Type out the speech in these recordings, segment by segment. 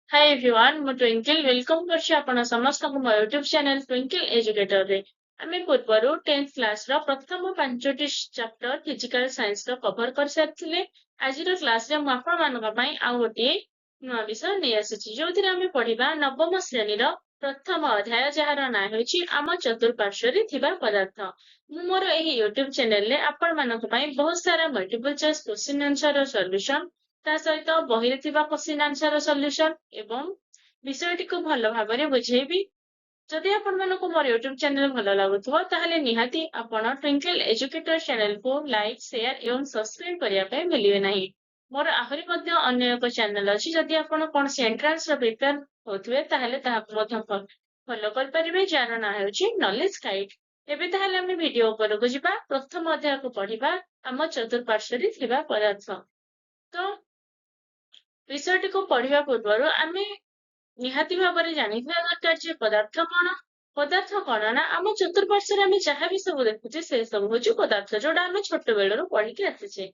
High everyone, ମୁଁ Twinkle welcome କରୁଛି ଆପଣ ସମସ୍ତଙ୍କୁ ମୋ ୟୁଟ୍ୟୁବ ଚ୍ୟାନେଲ ଟ୍ୱିଙ୍କଲ ଏଜୁକେଟରରେ। ଆମେ ପୂର୍ବରୁ 10th କ୍ଲାସର ପ୍ରଥମ 5ଟି ଚାପ୍ଟର ଫିଜିକାଲ ସାଇନ୍ସର କଭର କରିସାରିଥିଲେ। ଆଜିର କ୍ଲାସରେ ମୁଁ ଆପଣମାନଙ୍କ ପାଇଁ ଆଉ ଗୋଟିଏ ନୂଆ ବିଷୟ ନେଇ ଆସିଛି, ଯୋଉଥିରେ ଆମେ ପଢିବା ନବମ ଶ୍ରେଣୀର ପ୍ରଥମ ଅଧ୍ୟାୟ, ଯାହାର ନାଁ ହେଉଛି ଆମ ଚତୁଃପାର୍ଶ୍ୱରେ ଥିବା ପଦାର୍ଥ। ମୁଁ ମୋର ଏହି ୟୁଟ୍ୟୁବ ଚ୍ୟାନେଲରେ ଆପଣମାନଙ୍କ ପାଇଁ ବହୁତ ସାରା ମଲ୍ଟିପଲ ଚଏସ୍ କ୍ୱେଶ୍ଚିନ୍ ଆନ୍ସରର ସଲ୍ୟୁସନ, ତା ସହିତ ବହିରେ ଥିବା କ୍ୱେଶ୍ଚିନ୍ ଆନ୍ସରର ସଲ୍ୟୁସନ ଏବଂ ବିଷୟଟିକୁ ଭଲ ଭାବରେ ବୁଝେଇବି। ଯଦି ଆପଣମାନଙ୍କୁ ମୋର ୟୁଟ୍ୟୁବ ଚ୍ୟାନେଲ ଭଲ ଲାଗୁଥିବ, ତାହେଲେ ନିହାତି ଆପଣ ଟ୍ୱିଙ୍କଲ ଏଜୁକେଟର ଚ୍ୟାନେଲକୁ ଲାଇକ୍, ସେୟାର ଏବଂ ସବସ୍କ୍ରାଇବ କରିବା ପାଇଁ ଭୁଲିବେ ନାହିଁ। ମୋର ଆହୁରି ମଧ୍ୟ ଅନ୍ୟ ଏକ ଚ୍ୟାନେଲ ଅଛି। ଯଦି ଆପଣ କୌଣସି ଏଣ୍ଟ୍ରାନ୍ସର ପ୍ରିପେୟାର ହେଉଥିବେ, ତାହେଲେ ତାହାକୁ ମଧ୍ୟ ଫଲୋ କରିପାରିବେ, ଯାହାର ନାଁ ହେଉଛି ନଲେଜ ଗାଇଡ। ଏବେ ତାହେଲେ ଆମେ ଭିଡିଓ ଉପରକୁ ଯିବା, ପ୍ରଥମ ଅଧ୍ୟାୟକୁ ପଢିବା, ଆମ ଚତୁଃପାର୍ଶ୍ୱରେ ଥିବା ପଦାର୍ଥ। ତ ବିଷୟଟିକୁ ପଢିବା ପୂର୍ବରୁ ଆମେ ନିହାତି ଭାବରେ ଜାଣିଥିବା ଦରକାର ଯେ ପଦାର୍ଥ କଣ। ପଦାର୍ଥ କଣ ନା ଆମ ଚତୁଃପାର୍ଶ୍ୱରେ ଆମେ ଯାହା ବି ସବୁ ଦେଖୁଛେ, ସେ ସବୁ ହଉଛି ପଦାର୍ଥ, ଯୋଉଟା ଆମେ ଛୋଟ ବେଳରୁ ପଢିକି ଆସିଛେ।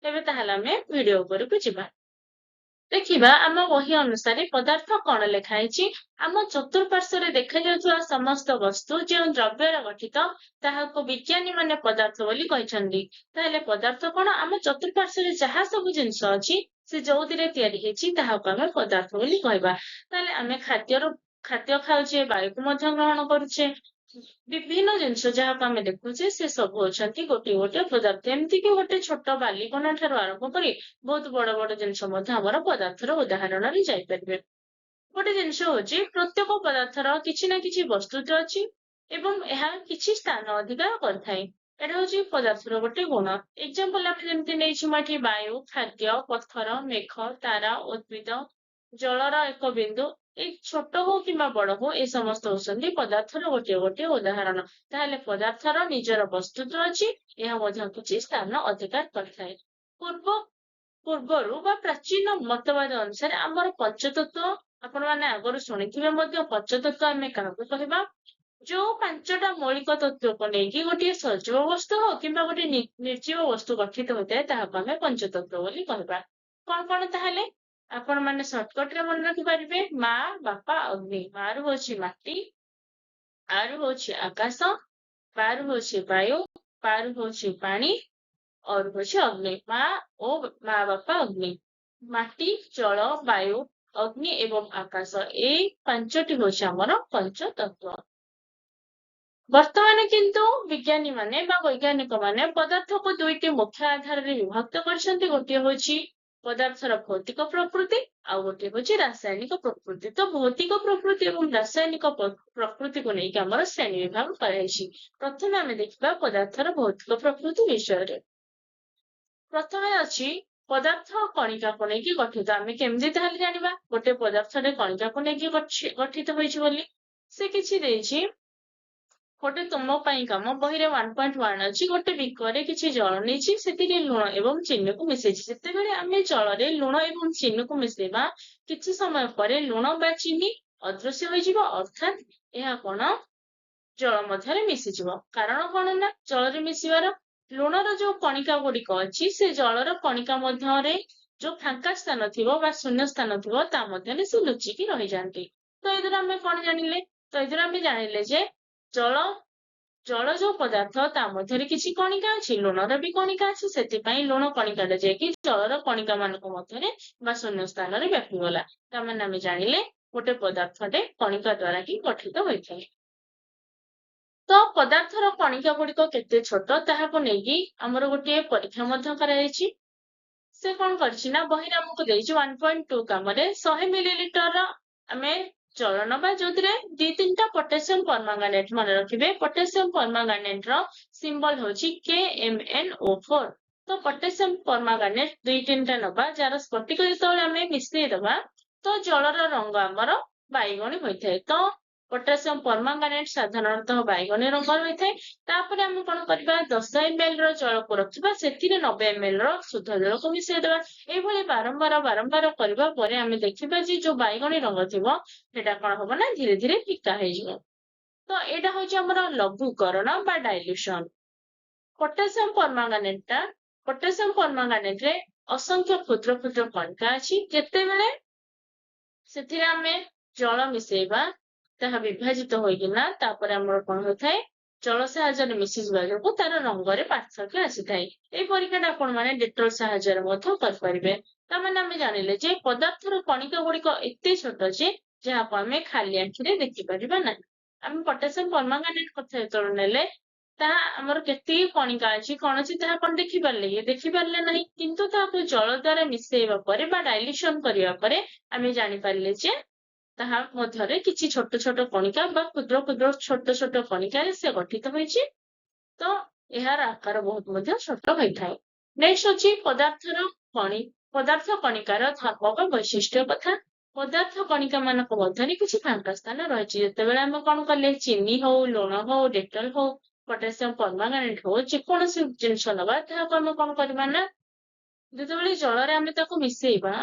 ଏବେ ତାହେଲେ ଆମେ ଭିଡିଓ ଉପରକୁ ଯିବା, ଦେଖିବା ଆମ ବହି ଅନୁସାରେ ପଦାର୍ଥ କଣ ଲେଖା ହେଇଛି। ଆମ ଚତୁଃପାର୍ଶ୍ୱରେ ଦେଖାଯାଉଥିବା ସମସ୍ତ ବସ୍ତୁ ଯେଉଁ ଦ୍ରବ୍ୟର ଗଠିତ, ତାହାକୁ ବିଜ୍ଞାନୀ ମାନେ ପଦାର୍ଥ ବୋଲି କହିଛନ୍ତି। ତାହେଲେ ପଦାର୍ଥ କଣ? ଆମ ଚତୁଃପାର୍ଶ୍ୱରେ ଯାହା ସବୁ ଜିନିଷ ଅଛି, ସେ ଯୋଉଥିରେ ତିଆରି ହେଇଛି, ତାହାକୁ ଆମେ ପଦାର୍ଥ ବୋଲି କହିବା। ତାହେଲେ ଆମେ ଖାଦ୍ୟ ଖାଉଛେ, ବାୟୁକୁ ମଧ୍ୟ ଗ୍ରହଣ କରୁଛେ, ବିଭିନ୍ନ ଜିନିଷ ଯାହାକୁ ଆମେ ଦେଖୁଛେ, ସେ ସବୁ ହଉଛନ୍ତି ଗୋଟିଏ ଗୋଟିଏ ପଦାର୍ଥ। ଏମିତି କି ଗୋଟେ ଛୋଟ ବାଲିକଣା ଠାରୁ ଆରମ୍ଭ କରି ବହୁତ ବଡ ବଡ ଜିନିଷ ମଧ୍ୟ ଆମର ପଦାର୍ଥର ଉଦାହରଣରେ ଯାଇପାରିବେ। ଗୋଟେ ଜିନିଷ ହଉଛି, ପ୍ରତ୍ୟେକ ପଦାର୍ଥର କିଛି ନା କିଛି ବସ୍ତୁତ୍ୱ ଅଛି ଏବଂ ଏହା କିଛି ସ୍ଥାନ ଅଧିକାର କରିଥାଏ। ଏଇଟା ହଉଛି ପଦାର୍ଥର ଗୋଟେ ଗୁଣ। ଏକ୍ଜାମ୍ପଲ ଆମେ ଯେମିତି ନେଇଛୁ ମୁଁ ଏଠି, ବାୟୁ, ଖାଦ୍ୟ, ପଥର, ମେଘ, ତାରା, ଉଦ୍ଭିଦ, ଜଳର ଏକ ବିନ୍ଦୁ, ଏଇ ଛୋଟ ହଉ କିମ୍ବା ବଡ ହଉ, ଏ ସମସ୍ତ ହଉଛନ୍ତି ପଦାର୍ଥର ଗୋଟିଏ ଗୋଟିଏ ଉଦାହରଣ। ତାହେଲେ ପଦାର୍ଥର ନିଜର ବସ୍ତୁତ୍ୱ ଅଛି, ଏହା ମଧ୍ୟ କିଛି ସ୍ଥାନ ଅଧିକାର କରିଥାଏ। ପୂର୍ବରୁ ବା ପ୍ରାଚୀନ ମତବାଦ ଅନୁସାରେ ଆମର ପଞ୍ଚତତ୍ଵ, ଆପଣ ମାନେ ଆଗରୁ ଶୁଣିଥିବେ ମଧ୍ୟ। ପଞ୍ଚତତ୍ଵ ଆମେ କାହାକୁ କହିବା? ଯୋଉ 5ଟା ମୌଳିକ ତତ୍ଵକୁ ନେଇକି ଗୋଟିଏ ସଜୀବ ବସ୍ତୁ ହଉ କିମ୍ବା ଗୋଟେ ନିର୍ଜୀବ ବସ୍ତୁ ଗଠିତ ହୋଇଥାଏ, ତାହାକୁ ଆମେ ପଞ୍ଚତତ୍ଵ ବୋଲି କହିବା। କଣ କଣ ତାହେଲେ ଆପଣ ମାନେ ସର୍ଟକଟ ରେ ମନେ ରଖିପାରିବେ? ମା, ବାପା, ଅଗ୍ନି। ମା ରୁ ହଉଛି ମାଟି, ଆ ରୁ ହଉଛି ଆକାଶ, ବା ରୁ ହଉଛି ବାୟୁ, ପା ରୁ ହଉଛି ପାଣି, ଅ ରୁ ହଉଛି ଅଗ୍ନି। ମା ଓ ମା, ବାପା, ଅଗ୍ନି। ମାଟି, ଜଳ, ବାୟୁ, ଅଗ୍ନି ଏବଂ ଆକାଶ, ଏଇ 5ଟି ହଉଛି ଆମର ପଞ୍ଚତତ୍ଵ। ବର୍ତ୍ତମାନ କିନ୍ତୁ ବିଜ୍ଞାନୀ ମାନେ ବା ବୈଜ୍ଞାନିକ ମାନେ ପଦାର୍ଥକୁ ଦୁଇଟି ମୁଖ୍ୟ ଆଧାରରେ ବିଭକ୍ତ କରିଛନ୍ତି। ଗୋଟିଏ ହଉଛି ପଦାର୍ଥର ଭୌତିକ ପ୍ରକୃତି, ଆଉ ଗୋଟିଏ ହଉଛି ରାସାୟନିକ ପ୍ରକୃତି। ତ ଭୌତିକ ପ୍ରକୃତି ଏବଂ ରାସାୟନିକ ପ୍ରକୃତିକୁ ନେଇକି ଆମର ଶ୍ରେଣୀ ବିଭାଗ କରାଯାଇଛି। ପ୍ରଥମେ ଆମେ ଦେଖିବା ପଦାର୍ଥର ଭୌତିକ ପ୍ରକୃତି ବିଷୟରେ। ପ୍ରଥମେ ଅଛି ପଦାର୍ଥ କଣିକାକୁ ନେଇକି ଗଠିତ। ଆମେ କେମିତି ତାହେଲେ ଜାଣିବା ଗୋଟେ ପଦାର୍ଥରେ କଣିକାକୁ ନେଇକି ଗଠିତ ହୋଇଛି ବୋଲି? ସେ କିଛି ଦେଇଛି ଗୋଟେ ତୁମ ପାଇଁ କାମ। ବହିରେ 1.1 ଅଛି। ଗୋଟେ ବିକରେ କିଛି ଜଳ ନେଇଛି, ସେଥିରେ ଲୁଣ ଏବଂ ଚିନିକୁ ମିଶେଇଛି। ଯେତେବେଳେ ଆମେ ଜଳରେ ଲୁଣ ଏବଂ ଚିନିକୁ ମିଶେଇବା, କିଛି ସମୟ ପରେ ଲୁଣ ବା ଚିନି ଅଦୃଶ୍ୟ ହୋଇଯିବ, ଅର୍ଥାତ୍ ଏହା କଣ ଜଳ ମଧ୍ୟରେ ମିଶିଯିବ। କାରଣ କଣ ନା ଜଳରେ ମିଶିବାର ଲୁଣର ଯୋଉ କଣିକା ଗୁଡିକ ଅଛି, ସେ ଜଳର କଣିକା ମଧ୍ୟରେ ଯୋଉ ଫାଙ୍କା ସ୍ଥାନ ଥିବ ବା ଶୂନ୍ୟ ସ୍ଥାନ ଥିବ, ତା ମଧ୍ୟରେ ସେ ଲୁଚିକି ରହିଯାଆନ୍ତି। ତ ଏଥିରୁ ଆମେ କଣ ଜାଣିଲେ? ତ ଏଥିରୁ ଆମେ ଜାଣିଲେ ଯେ ଜଳ ଯୋଉ ପଦାର୍ଥ, ତା ମଧ୍ୟରେ କିଛି କଣିକା ଅଛି, ଲୁଣର ବି କଣିକା ଅଛି। ସେଥିପାଇଁ ଲୁଣ କଣିକାଟା ଯାଇକି ଜଳର କଣିକା ମାନଙ୍କ ମଧ୍ୟରେ ବା ଶୂନ୍ୟ ସ୍ଥାନରେ ବ୍ୟାପିଗଲା। ତାମାନେ ଆମେ ଜାଣିଲେ ଗୋଟେ ପଦାର୍ଥଟେ କଣିକା ଦ୍ଵାରା ହିଁ ଗଠିତ ହୋଇଥାଏ। ତ ପଦାର୍ଥର କଣିକା ଗୁଡିକ କେତେ ଛୋଟ, ତାହାକୁ ନେଇକି ଆମର ଗୋଟିଏ ପରୀକ୍ଷା ମଧ୍ୟ କରାଯାଇଛି। ସେ କଣ କରିଛି ନା ବହିରେ ଆମକୁ ଦେଇଛି 1.2 କାମରେ, 100 ମିଲିଲିଟର ଆମେ ଜଳ ନବା, ଯୋଉଥିରେ ଦି ତିନିଟା ପଟାସିୟମ ପରମାଙ୍ଗାନେଟ। ମନେ ରଖିବେ, ପଟାସିୟମ ପରମାଙ୍ଗାନେଟ ର ସିମ୍ବଲ ହଉଛି KMnO4। ତ ପଟାସିୟମ ପରମାଙ୍ଗାନେଟ ଦୁଇ ତିନିଟା ନବା, ଯାହାର ସ୍ଫଟିକ ଯେତେବେଳେ ଆମେ ମିଶେଇ ଦବା, ତ ଜଳର ରଙ୍ଗ ଆମର ବାଇଗଣୀ ହୋଇଥାଏ। ତ ପଟାସିୟମ ପରମାଙ୍ଗାନେଟ ସାଧାରଣତଃ ବାଇଗଣୀ ରଙ୍ଗର ହୋଇଥାଏ। ତାପରେ ଆମେ କଣ କରିବା? 10 ml ର ଜଳକୁ ରଖିବା, ସେଥିରେ 90 ml ର ଶୁଦ୍ଧ ଜଳକୁ ମିଶେଇ ଦବା। ଏଇଭଳି ବାରମ୍ବାର ବାରମ୍ବାର କରିବା ପରେ ଆମେ ଦେଖିବା ଯେ ଯୋଉ ବାଇଗଣୀ ରଙ୍ଗ ଥିବ, ସେଟା କଣ ହବ ନା ଧୀରେ ଧୀରେ ଫିକା ହେଇଯିବ। ତ ଏଇଟା ହଉଛି ଆମର ଲଘୁକରଣ ବା ଡାଇଲ୍ୟୁସନ। ପଟାସିୟମ ପରମାଙ୍ଗାନେଟ ରେ ଅସଂଖ୍ୟ କ୍ଷୁଦ୍ର କ୍ଷୁଦ୍ର କଣିକା ଅଛି। ଯେତେବେଳେ ସେଥିରେ ଆମେ ଜଳ ମିଶେଇବା, ତାହା ବିଭାଜିତ ହୋଇକିନା ତାପରେ ଆମର କଣ ହୋଇଥାଏ, ଜଳ ସାହାଯ୍ୟରେ ମିଶିଯିବା ଯୋଗୁ ତାର ରଙ୍ଗରେ ପାର୍ଥକ୍ୟ ଆସିଥାଏ। ଏଇ ପରୀକ୍ଷାଟା ଆପଣ ମାନେ ଡେଟଲ ସାହାଯ୍ୟରେ ମଧ୍ୟ କରିପାରିବେ। ତାମାନେ ଆମେ ଜାଣିଲେ ଯେ ପଦାର୍ଥର କଣିକା ଗୁଡିକ ଏତେ ଛୋଟ ଯେ ଯାହାକୁ ଆମେ ଖାଲି ଆଖିରେ ଦେଖିପାରିବା ନାହିଁ। ଆମେ ପଟାସିୟମ ପରମାଙ୍ଗାନେଟ କଥା ଯେତେବେଳେ ନେଲେ, ତାହା ଆମର କେତିକି କଣିକା ଅଛି କଣ ଅଛି ତାହା କଣ ଦେଖିପାରିଲେ କି? ଦେଖିପାରିଲେ ନାହିଁ। କିନ୍ତୁ ତାହାକୁ ଜଳ ଦ୍ଵାରା ମିଶେଇବା ପରେ ବା ଡାଇଲ୍ୟୁସନ କରିବା ପରେ ଆମେ ଜାଣିପାରିଲେ ଯେ ତାହା ମଧ୍ୟରେ କିଛି ଛୋଟ ଛୋଟ କଣିକା ବା କ୍ଷୁଦ୍ର କ୍ଷୁଦ୍ର ଛୋଟ ଛୋଟ କଣିକାରେ ସେ ଗଠିତ ହୋଇଛି। ତ ଏହାର ଆକାର ବହୁତ ମଧ୍ୟ ଛୋଟ ହୋଇଥାଏ। ନେକ୍ସଟ ଅଛି ପଦାର୍ଥର କଣି ପଦାର୍ଥ କଣିକାର ଧର୍ମ ବା ବୈଶିଷ୍ଟ୍ୟ କଥା। ପଦାର୍ଥ କଣିକା ମାନଙ୍କ ମଧ୍ୟରେ କିଛି ଫାଙ୍କା ସ୍ଥାନ ରହିଛି। ଯେତେବେଳେ ଆମେ କଣ କଲେ, ଚିନି ହଉ, ଲୁଣ ହଉ, ଡେଟଲ ହଉ, ପଟାସିୟମ ପରମାଙ୍ଗାନେଟ ହଉ, ଯେକୌଣସି ଜିନିଷ ନବା, ତାହାକୁ ଆମେ କଣ କରିବା ନା ଯେତେବେଳେ ଜଳରେ ଆମେ ତାକୁ ମିଶେଇବା,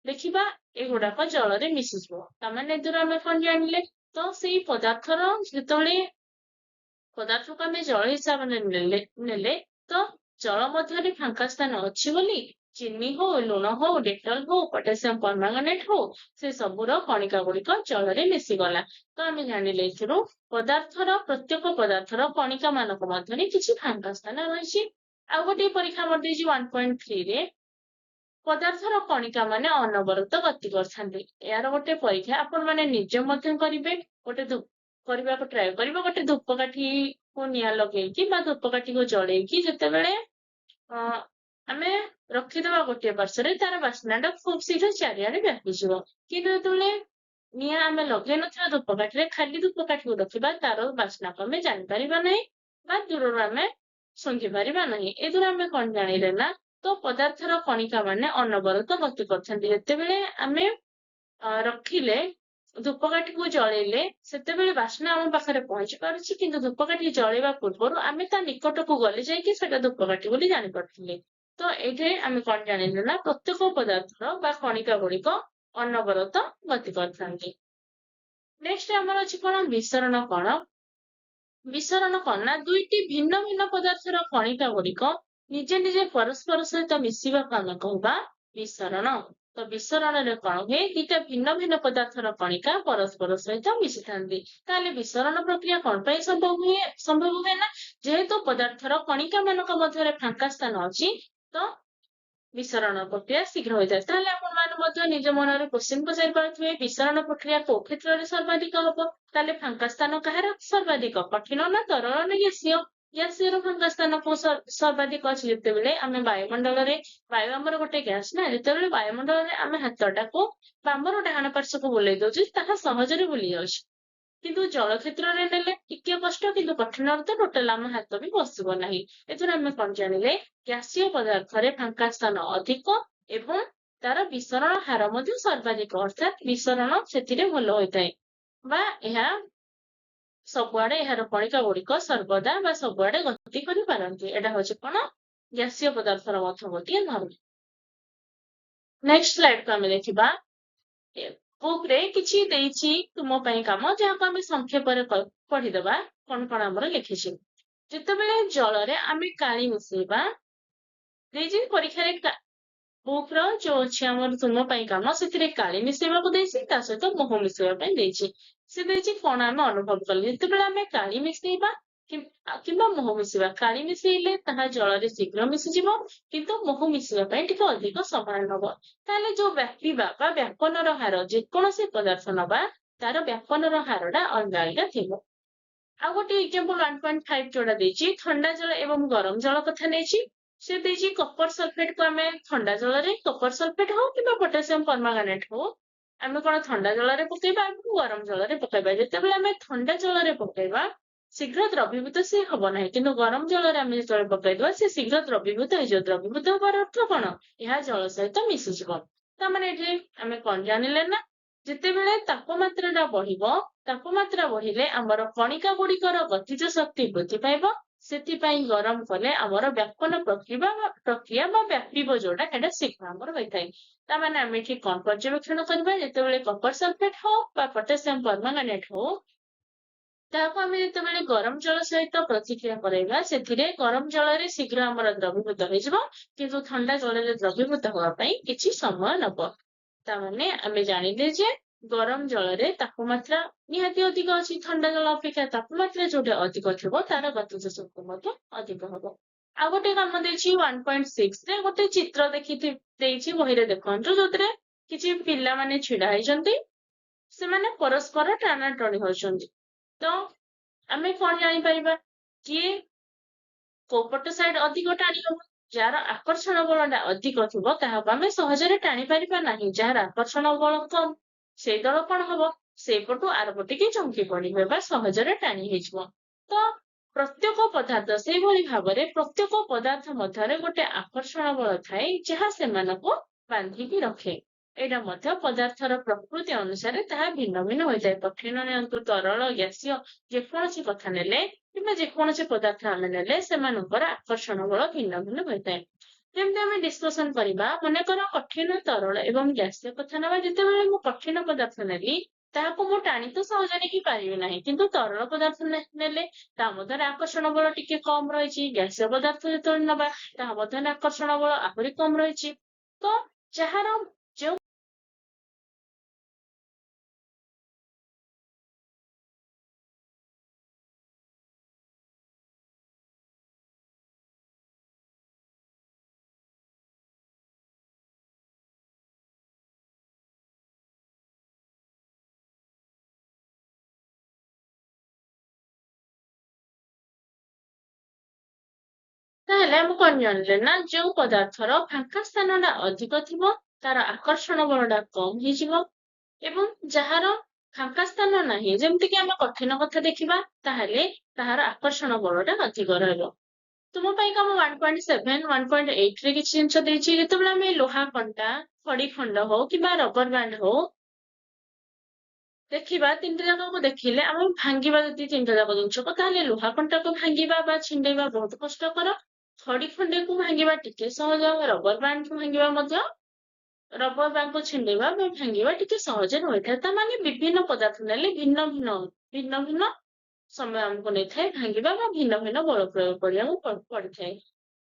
ଦେଖିବା ଏଗୁଡାକ ଜଳରେ ମିଶିଯିବ। ତାମାନେ ଏଥିରୁ ଆମେ କଣ ଜାଣିଲେ ତ, ସେଇ ପଦାର୍ଥର ଯେତେବେଳେ ପଦାର୍ଥକୁ ଆମେ ଜଳ ହିସାବରେ ନେଲେ ତ ଜଳ ମଧ୍ୟରେ ଫାଙ୍କା ସ୍ଥାନ ଅଛି ବୋଲି ଚିନି ହଉ, ଲୁଣ ହଉ, ଡେଟଲ ହଉ, ପଟାସିୟମ ପରମାଙ୍ଗାନେଟ ହଉ, ସେ ସବୁର କଣିକା ଗୁଡିକ ଜଳରେ ମିଶିଗଲା। ତ ଆମେ ଜାଣିଲେ ଏଥିରୁ ପଦାର୍ଥର ପ୍ରତ୍ୟେକ ପଦାର୍ଥର କଣିକା ମାନଙ୍କ ମଧ୍ୟରେ କିଛି ଫାଙ୍କା ସ୍ଥାନ ରହିଛି। ଆଉ ଗୋଟିଏ ପରୀକ୍ଷା ଆମର ଦେଇଛି 1.3ରେ, ପଦାର୍ଥର କଣିକା ମାନେ ଅନବରତ ଗତି କରିଥାନ୍ତି। ଏହାର ଗୋଟେ ପରୀକ୍ଷା ଆପଣ ମାନେ ନିଜେ ମଧ୍ୟ କରିବେ, ଗୋଟେ କରିବାକୁ ଟ୍ରାଏ କରିବେ। ଗୋଟେ ଧୂପକାଠିକୁ ନିଆଁ ଲଗେଇକି ବା ଧୂପକାଠିକୁ ଜଳେଇକି ଯେତେବେଳେ ଆମେ ରଖିଦବା ଗୋଟିଏ ପାର୍ଶ୍ୱରେ, ତାର ବାସ୍ନାଟା ଖୁବ ଶୀଘ୍ର ଚାରିଆଡେ ବ୍ୟାପିଯିବ। କିନ୍ତୁ ଯେତେବେଳେ ନିଆଁ ଆମେ ଲଗେଇ ନଥିବା ଧୂପକାଠିରେ, ଖାଲି ଧୂପକାଠିକୁ ରଖିବା, ତାର ବାସ୍ନାକୁ ଆମେ ଜାଣିପାରିବା ନାହିଁ ବା ଦୂରରୁ ଆମେ ଶୁଙ୍ଘି ପାରିବା ନାହିଁ। ଏଥିରୁ ଆମେ କଣ ଜାଣିଲେ ନା ତ ପଦାର୍ଥର କଣିକା ମାନେ ଅନବରତ ଗତି କରିଥାନ୍ତି। ଯେତେବେଳେ ଆମେ ରଖିଲେ, ଧୂପକାଠିକୁ ଜଳେଇଲେ, ସେତେବେଳେ ବାସ୍ନା ଆମ ପାଖରେ ପହଞ୍ଚି ପାରୁଛି। କିନ୍ତୁ ଧୂପକାଠି ଜଳେଇବା ପୂର୍ବରୁ ଆମେ ତା ନିକଟକୁ ଗଲେ ଯାଇକି ସେଟା ଧୂପକାଠି ବୋଲି ଜାଣିପାରୁଥିଲେ। ତ ଏଇଠି ଆମେ କଣ ଜାଣିଲେ ନା ପ୍ରତ୍ୟେକ ପଦାର୍ଥର ବା କଣିକା ଗୁଡିକ ଅନବରତ ଗତି କରିଥାନ୍ତି। ନେକ୍ସଟ ଆମର ଅଛି କଣ? ବିସରଣ କଣ? ବିସରଣ କଣ ନା ଦୁଇଟି ଭିନ୍ନ ଭିନ୍ନ ପଦାର୍ଥର କଣିକା ଗୁଡିକ ନିଜେ ନିଜେ ପରସ୍ପର ସହିତ ମିଶିବାକୁ ଆମେ କହିବା ବିସରଣ। ତ ବିସରଣରେ କଣ ହୁଏ? ଦିଟା ଭିନ୍ନ ଭିନ୍ନ ପଦାର୍ଥର କଣିକା ପରସ୍ପର ସହିତ ମିଶିଥାନ୍ତି। ତାହେଲେ ବିସରଣ ପ୍ରକ୍ରିୟା କଣ ପାଇଁ ସମ୍ଭବ ହୁଏ ନା ଯେହେତୁ ପଦାର୍ଥର କଣିକା ମାନଙ୍କ ମଧ୍ୟରେ ଫାଙ୍କା ସ୍ଥାନ ଅଛି, ତ ବିସରଣ ପ୍ରକ୍ରିୟା ଶୀଘ୍ର ହୋଇଥାଏ। ତାହେଲେ ଆପଣ ମାନେ ମଧ୍ୟ ନିଜ ମନରେ କ୍ୱେଶ୍ଚିନ୍ ପଚାରି ପାରୁଥିବେ, ବିସରଣ ପ୍ରକ୍ରିୟା କୋଉ କ୍ଷେତ୍ରରେ ସର୍ବାଧିକ ହବ? ତାହେଲେ ଫାଙ୍କା ସ୍ଥାନ କାହାର ସର୍ବାଧିକ, କଠିନ ନା ତରଳ ନା ଗ୍ୟାସୀୟ? ଗ୍ୟାସୀୟର ଫାଙ୍କା ସ୍ଥାନ କୋଉ ସର୍ବାଧିକ ଅଛି? ଯେତେବେଳେ ଆମେ ବାୟୁମଣ୍ଡଳରେ, ବାୟୁ ଆମର ଗୋଟେ ଗ୍ୟାସ ନା, ଯେତେବେଳେ ବାୟୁମଣ୍ଡଳରେ ଆମେ ହାତଟାକୁ ବାମରୁ ଡାହାଣ ପାର୍ଶ୍ୱକୁ ବୁଲେଇ ଦଉଛୁ, ତାହା ସହଜରେ ବୁଲି ଯାଉଛି। କିନ୍ତୁ ଜଳ କ୍ଷେତ୍ରରେ ନେଲେ ଟିକେ କଷ୍ଟ। କିନ୍ତୁ କଠିନରେ ତ ଟୋଟାଲ ଆମ ହାତ ବି ବସିବ ନାହିଁ। ଏଥିରୁ ଆମେ କଣ ଜାଣିଲେ? ଗ୍ୟାସୀୟ ପଦାର୍ଥରେ ଫାଙ୍କା ସ୍ଥାନ ଅଧିକ ଏବଂ ତାର ବିସରଣ ହାର ମଧ୍ୟ ସର୍ବାଧିକ, ଅର୍ଥାତ୍ ବିସରଣ ସେଥିରେ ଭଲ ହୋଇଥାଏ ବା ଏହା ସବୁଆଡେ ଏହାର କଣିକା ଗୁଡିକ ସର୍ବଦା ବା ସବୁଆଡେ ଗତି କରିପାରନ୍ତି। ଏଇଟା ହଉଛି କଣ? ଗ୍ୟାସୀୟ ପଦାର୍ଥର ମଧ୍ୟ ଗୋଟିଏ ଧର୍ମ। ନେକ୍ସଟ ସ୍ଲାଇଡ କୁ ଆମେ ଦେଖିବା। ବୁକ୍ ରେ କିଛି ଦେଇଛି ତୁମ ପାଇଁ କାମ, ଯାହାକୁ ଆମେ ସଂକ୍ଷେପରେ ପଢିଦବା କଣ କଣ ଆମର ଲେଖିଛି। ଯେତେବେଳେ ଜଳରେ ଆମେ କାଳି ମିଶେଇବା, ଦେଇଛି ପରୀକ୍ଷାରେ, ବୁକ୍ ର ଯୋଉ ଅଛି ଆମର ତୁମ ପାଇଁ କାମ, ସେଥିରେ କାଳି ମିଶେଇବାକୁ ଦେଇଛି, ତା ସହିତ ମହୁ ମିଶେଇବା ପାଇଁ ଦେଇଛି। ସେ ଦେଇଛି କଣ ଆମେ ଅନୁଭବ କଲେ ଯେତେବେଳେ ଆମେ କାଳି ମିଶେଇବା କିମ୍ବା ମହୁ ମିଶେଇବା। କାଳି ମିଶେଇଲେ ତାହା ଜଳରେ ଶୀଘ୍ର ମିଶିଯିବ, କିନ୍ତୁ ମହୁ ମିଶିବା ପାଇଁ ଟିକେ ଅଧିକ ସମୟ ନବ। ତାହେଲେ ଯୋଉ ବ୍ୟାପିବା ବା ବ୍ୟାପନର ହାର, ଯେକୌଣସି ପଦାର୍ଥ ନବା ତାର ବ୍ୟାପନର ହାରଟା ଅଲଗା ଅଲଗା ଥିବ। ଆଉ ଗୋଟେ ଏକ୍ଜାମ୍ପଲ 1.5 ଯୋଉଟା ଦେଇଛି, ଥଣ୍ଡା ଜଳ ଏବଂ ଗରମ ଜଳ କଥା ନେଇଛି। ସେ ଦେଇଛି କପର ସଲଫେଟ କୁ ଆମେ ଥଣ୍ଡା ଜଳରେ, କପର ସଲଫେଟ ହଉ କିମ୍ବା ପଟାସିୟମ ପରମାଙ୍ଗାନେଟ ହଉ, ଆମେ କଣ ଥଣ୍ଡା ଜଳରେ ପକେଇବା ଏବଂ ଗରମ ଜଳରେ ପକେଇବା। ଯେତେବେଳେ ଆମେ ଥଣ୍ଡା ଜଳରେ ପକେଇବା, ଶୀଘ୍ର ଦ୍ରବୀଭୂତ ସେ ହବ ନାହିଁ। କିନ୍ତୁ ଗରମ ଜଳରେ ଆମେ ଯେତେବେଳେ ପକେଇଦବା, ସେ ଶୀଘ୍ର ଦ୍ରବୀଭୂତ ହେଇଯିବ। ଦ୍ରବୀଭୂତ ହବାର ଅର୍ଥ କଣ? ଏହା ଜଳ ସହିତ ମିଶିଯିବ। ତାମାନେ ଏଠି ଆମେ କଣ ଜାଣିଲେ ନା ଯେତେବେଳେ ତାପମାତ୍ରା ଟା ବଢିବ, ତାପମାତ୍ରା ବଢିଲେ ଆମର କଣିକା ଗୁଡିକର ଗତିଜ ଶକ୍ତି ବୃଦ୍ଧି ପାଇବ। ସେଥିପାଇଁ ଗରମ କଲେ ଆମର ବ୍ୟାପନ ପ୍ରକ୍ରିୟା ବା ବ୍ୟାପିବ ଯୋଉଟା, ସେଇଟା ଶୀଘ୍ର ଆମର ହୋଇଥାଏ। ତାମାନେ ଆମେ ଏଠି କଣ ପର୍ଯ୍ୟବେକ୍ଷଣ କରିବା? ଯେତେବେଳେ କପର ସଲଫେଟ ହଉ ବା ପଟାସିୟମ ପରମାଙ୍ଗାନେଟ ହଉ, ତାହାକୁ ଆମେ ଯେତେବେଳେ ଗରମ ଜଳ ସହିତ ପ୍ରତିକ୍ରିୟା କରାଇବା, ସେଥିରେ ଗରମ ଜଳରେ ଶୀଘ୍ର ଆମର ଦ୍ରବୀଭୂତ ହେଇଯିବ, କିନ୍ତୁ ଥଣ୍ଡା ଜଳରେ ଦ୍ରବୀଭୂତ ହବା ପାଇଁ କିଛି ସମୟ ନବ। ତାମାନେ ଆମେ ଜାଣିଲେ ଯେ ଗରମ ଜଳରେ ତାପମାତ୍ରା ନିହାତି ଅଧିକ ଅଛି ଥଣ୍ଡା ଜଳ ଅପେକ୍ଷା। ତାପମାତ୍ରା ଯୋଉଟା ଅଧିକ ଥିବ ତାର ଗତିଜ ଶକ୍ତି ମଧ୍ୟ ଅଧିକ ହବ। ଆଉ ଗୋଟେ କାମ ଦେଇଛି 1.6 ରେ, ଗୋଟେ ଚିତ୍ର ଦେଖି ଦେଇଛି ବହିରେ ଦେଖନ୍ତୁ, ଯୋଉଥିରେ କିଛି ପିଲାମାନେ ଛିଡା ହେଇଛନ୍ତି, ସେମାନେ ପରସ୍ପର ଟାଣାଟଣି ହଉଛନ୍ତି। ତ ଆମେ କଣ ଜାଣିପାରିବା? କିଏ କୋଉ ପଟ ସାଇଡ ଅଧିକ ଟାଣି ହବ? ଯାହାର ଆକର୍ଷଣ ବଳଟା ଅଧିକ ଥିବ ତାହାକୁ ଆମେ ସହଜରେ ଟାଣି ପାରିବା ନାହିଁ। ଯାହାର ଆକର୍ଷଣ ବଳ କମ, ସେଇ ଦଳ କଣ ହବ? ସେଇପଟୁ ଆରପଟିକି ଚମକି ପଡିବେ ବା ସହଜରେ ଟାଣି ହେଇଯିବ। ତ ପ୍ରତ୍ୟେକ ପଦାର୍ଥ ସେଇଭଳି ଭାବରେ ପ୍ରତ୍ୟେକ ପଦାର୍ଥ ମଧ୍ୟରେ ଗୋଟେ ଆକର୍ଷଣ ବଳ ଥାଏ, ଯାହା ସେମାନଙ୍କୁ ବାନ୍ଧିକି ରଖେ। ଏଇଟା ମଧ୍ୟ ପଦାର୍ଥର ପ୍ରକୃତି ଅନୁସାରେ ତାହା ଭିନ୍ନ ଭିନ୍ନ ହୋଇଥାଏ। କଠିନ ନିଅନ୍ତୁ, ତରଳ, ଗ୍ୟାସୀୟ, ଯେକୌଣସି କଥା ନେଲେ କିମ୍ବା ଯେକୌଣସି ପଦାର୍ଥ ଆମେ ନେଲେ ସେମାନଙ୍କର ଆକର୍ଷଣ ବଳ ଭିନ୍ନ ଭିନ୍ନ ହୋଇଥାଏ। ଯେମିତି ଆମେ ଡିସ୍କସନ କରିବା, ମନେକର କଠିନ, ତରଳ ଏବଂ ଗ୍ୟାସୀୟ କଥା ନେବା। ଯେତେବେଳେ ମୁଁ କଠିନ ପଦାର୍ଥ ନେଲି, ତାହାକୁ ମୁଁ ଟାଣି ତ ସହଜରେ ହିଁ ପାରିବି ନାହିଁ, କିନ୍ତୁ ତରଳ ପଦାର୍ଥ ନେଲେ ତା ମଧ୍ୟରେ ଆକର୍ଷଣ ବଳ ଟିକେ କମ ରହିଛି। ଗ୍ୟାସୀୟ ପଦାର୍ଥ ଯେତେବେଳେ ନେବା, ତାହା ମଧ୍ୟରେ ଆକର୍ଷଣ ବଳ ଆହୁରି କମ ରହିଛି। ତ ଯାହାର ଯେଉଁ ତାହେଲେ ଆମେ କଣ ଜାଣିଲେ ନା ଯୋଉ ପଦାର୍ଥର ଫାଙ୍କା ସ୍ଥାନଟା ଅଧିକ ଥିବ ତାର ଆକର୍ଷଣ ବଳଟା କମ ହେଇଯିବ, ଏବଂ ଯାହାର ଫାଙ୍କା ସ୍ଥାନ ନାହିଁ, ଯେମିତିକି ଆମେ କଠିନ କଥା ଦେଖିବା, ତାହେଲେ ତାହାର ଆକର୍ଷଣ ବଳଟା ଅଧିକ ରହିବ। ତୁମ ପାଇଁ କାମ 1.7, 1.8 ରେ କିଛି ଜିନିଷ ଦେଇଛି। ଯେତେବେଳେ ଆମେ ଲୁହା କଣ୍ଟା, ଖଡି ଖଣ୍ଡ ହଉ କିମ୍ବା ରବର ବ୍ୟାଣ୍ଡ ହଉ ଦେଖିବା, ତିନିଟା ଯାକକୁ ଦେଖିଲେ ଆମେ ଭାଙ୍ଗିବା ଯଦି ତିନିଟା ଯାକ ଜିନିଷକୁ, ତାହେଲେ ଲୁହା କଣ୍ଟାକୁ ଭାଙ୍ଗିବା ବା ଛିଣ୍ଡେଇବା ବହୁତ କଷ୍ଟକର, ଖଡି ଖଣ୍ଡିକୁ ଭାଙ୍ଗିବା ଟିକେ ସହଜ, ରବର ବ୍ୟାଣ୍ଡକୁ ଭାଙ୍ଗିବା ମଧ୍ୟ, ରବର ବ୍ୟାଣ୍ଡକୁ ଛିଣ୍ଡେଇବା ବା ଭାଙ୍ଗିବା ଟିକେ ସହଜରେ ହୋଇଥାଏ। ତା ମାନେ ବିଭିନ୍ନ ପଦାର୍ଥ ନେଲେ ଭିନ୍ନ ଭିନ୍ନ ସମୟ ଆମକୁ ନେଇଥାଏ ଭାଙ୍ଗିବା ବା ଭିନ୍ନ ଭିନ୍ନ ବଳ ପ୍ରୟୋଗ କରିବାକୁ ପଡିଥାଏ।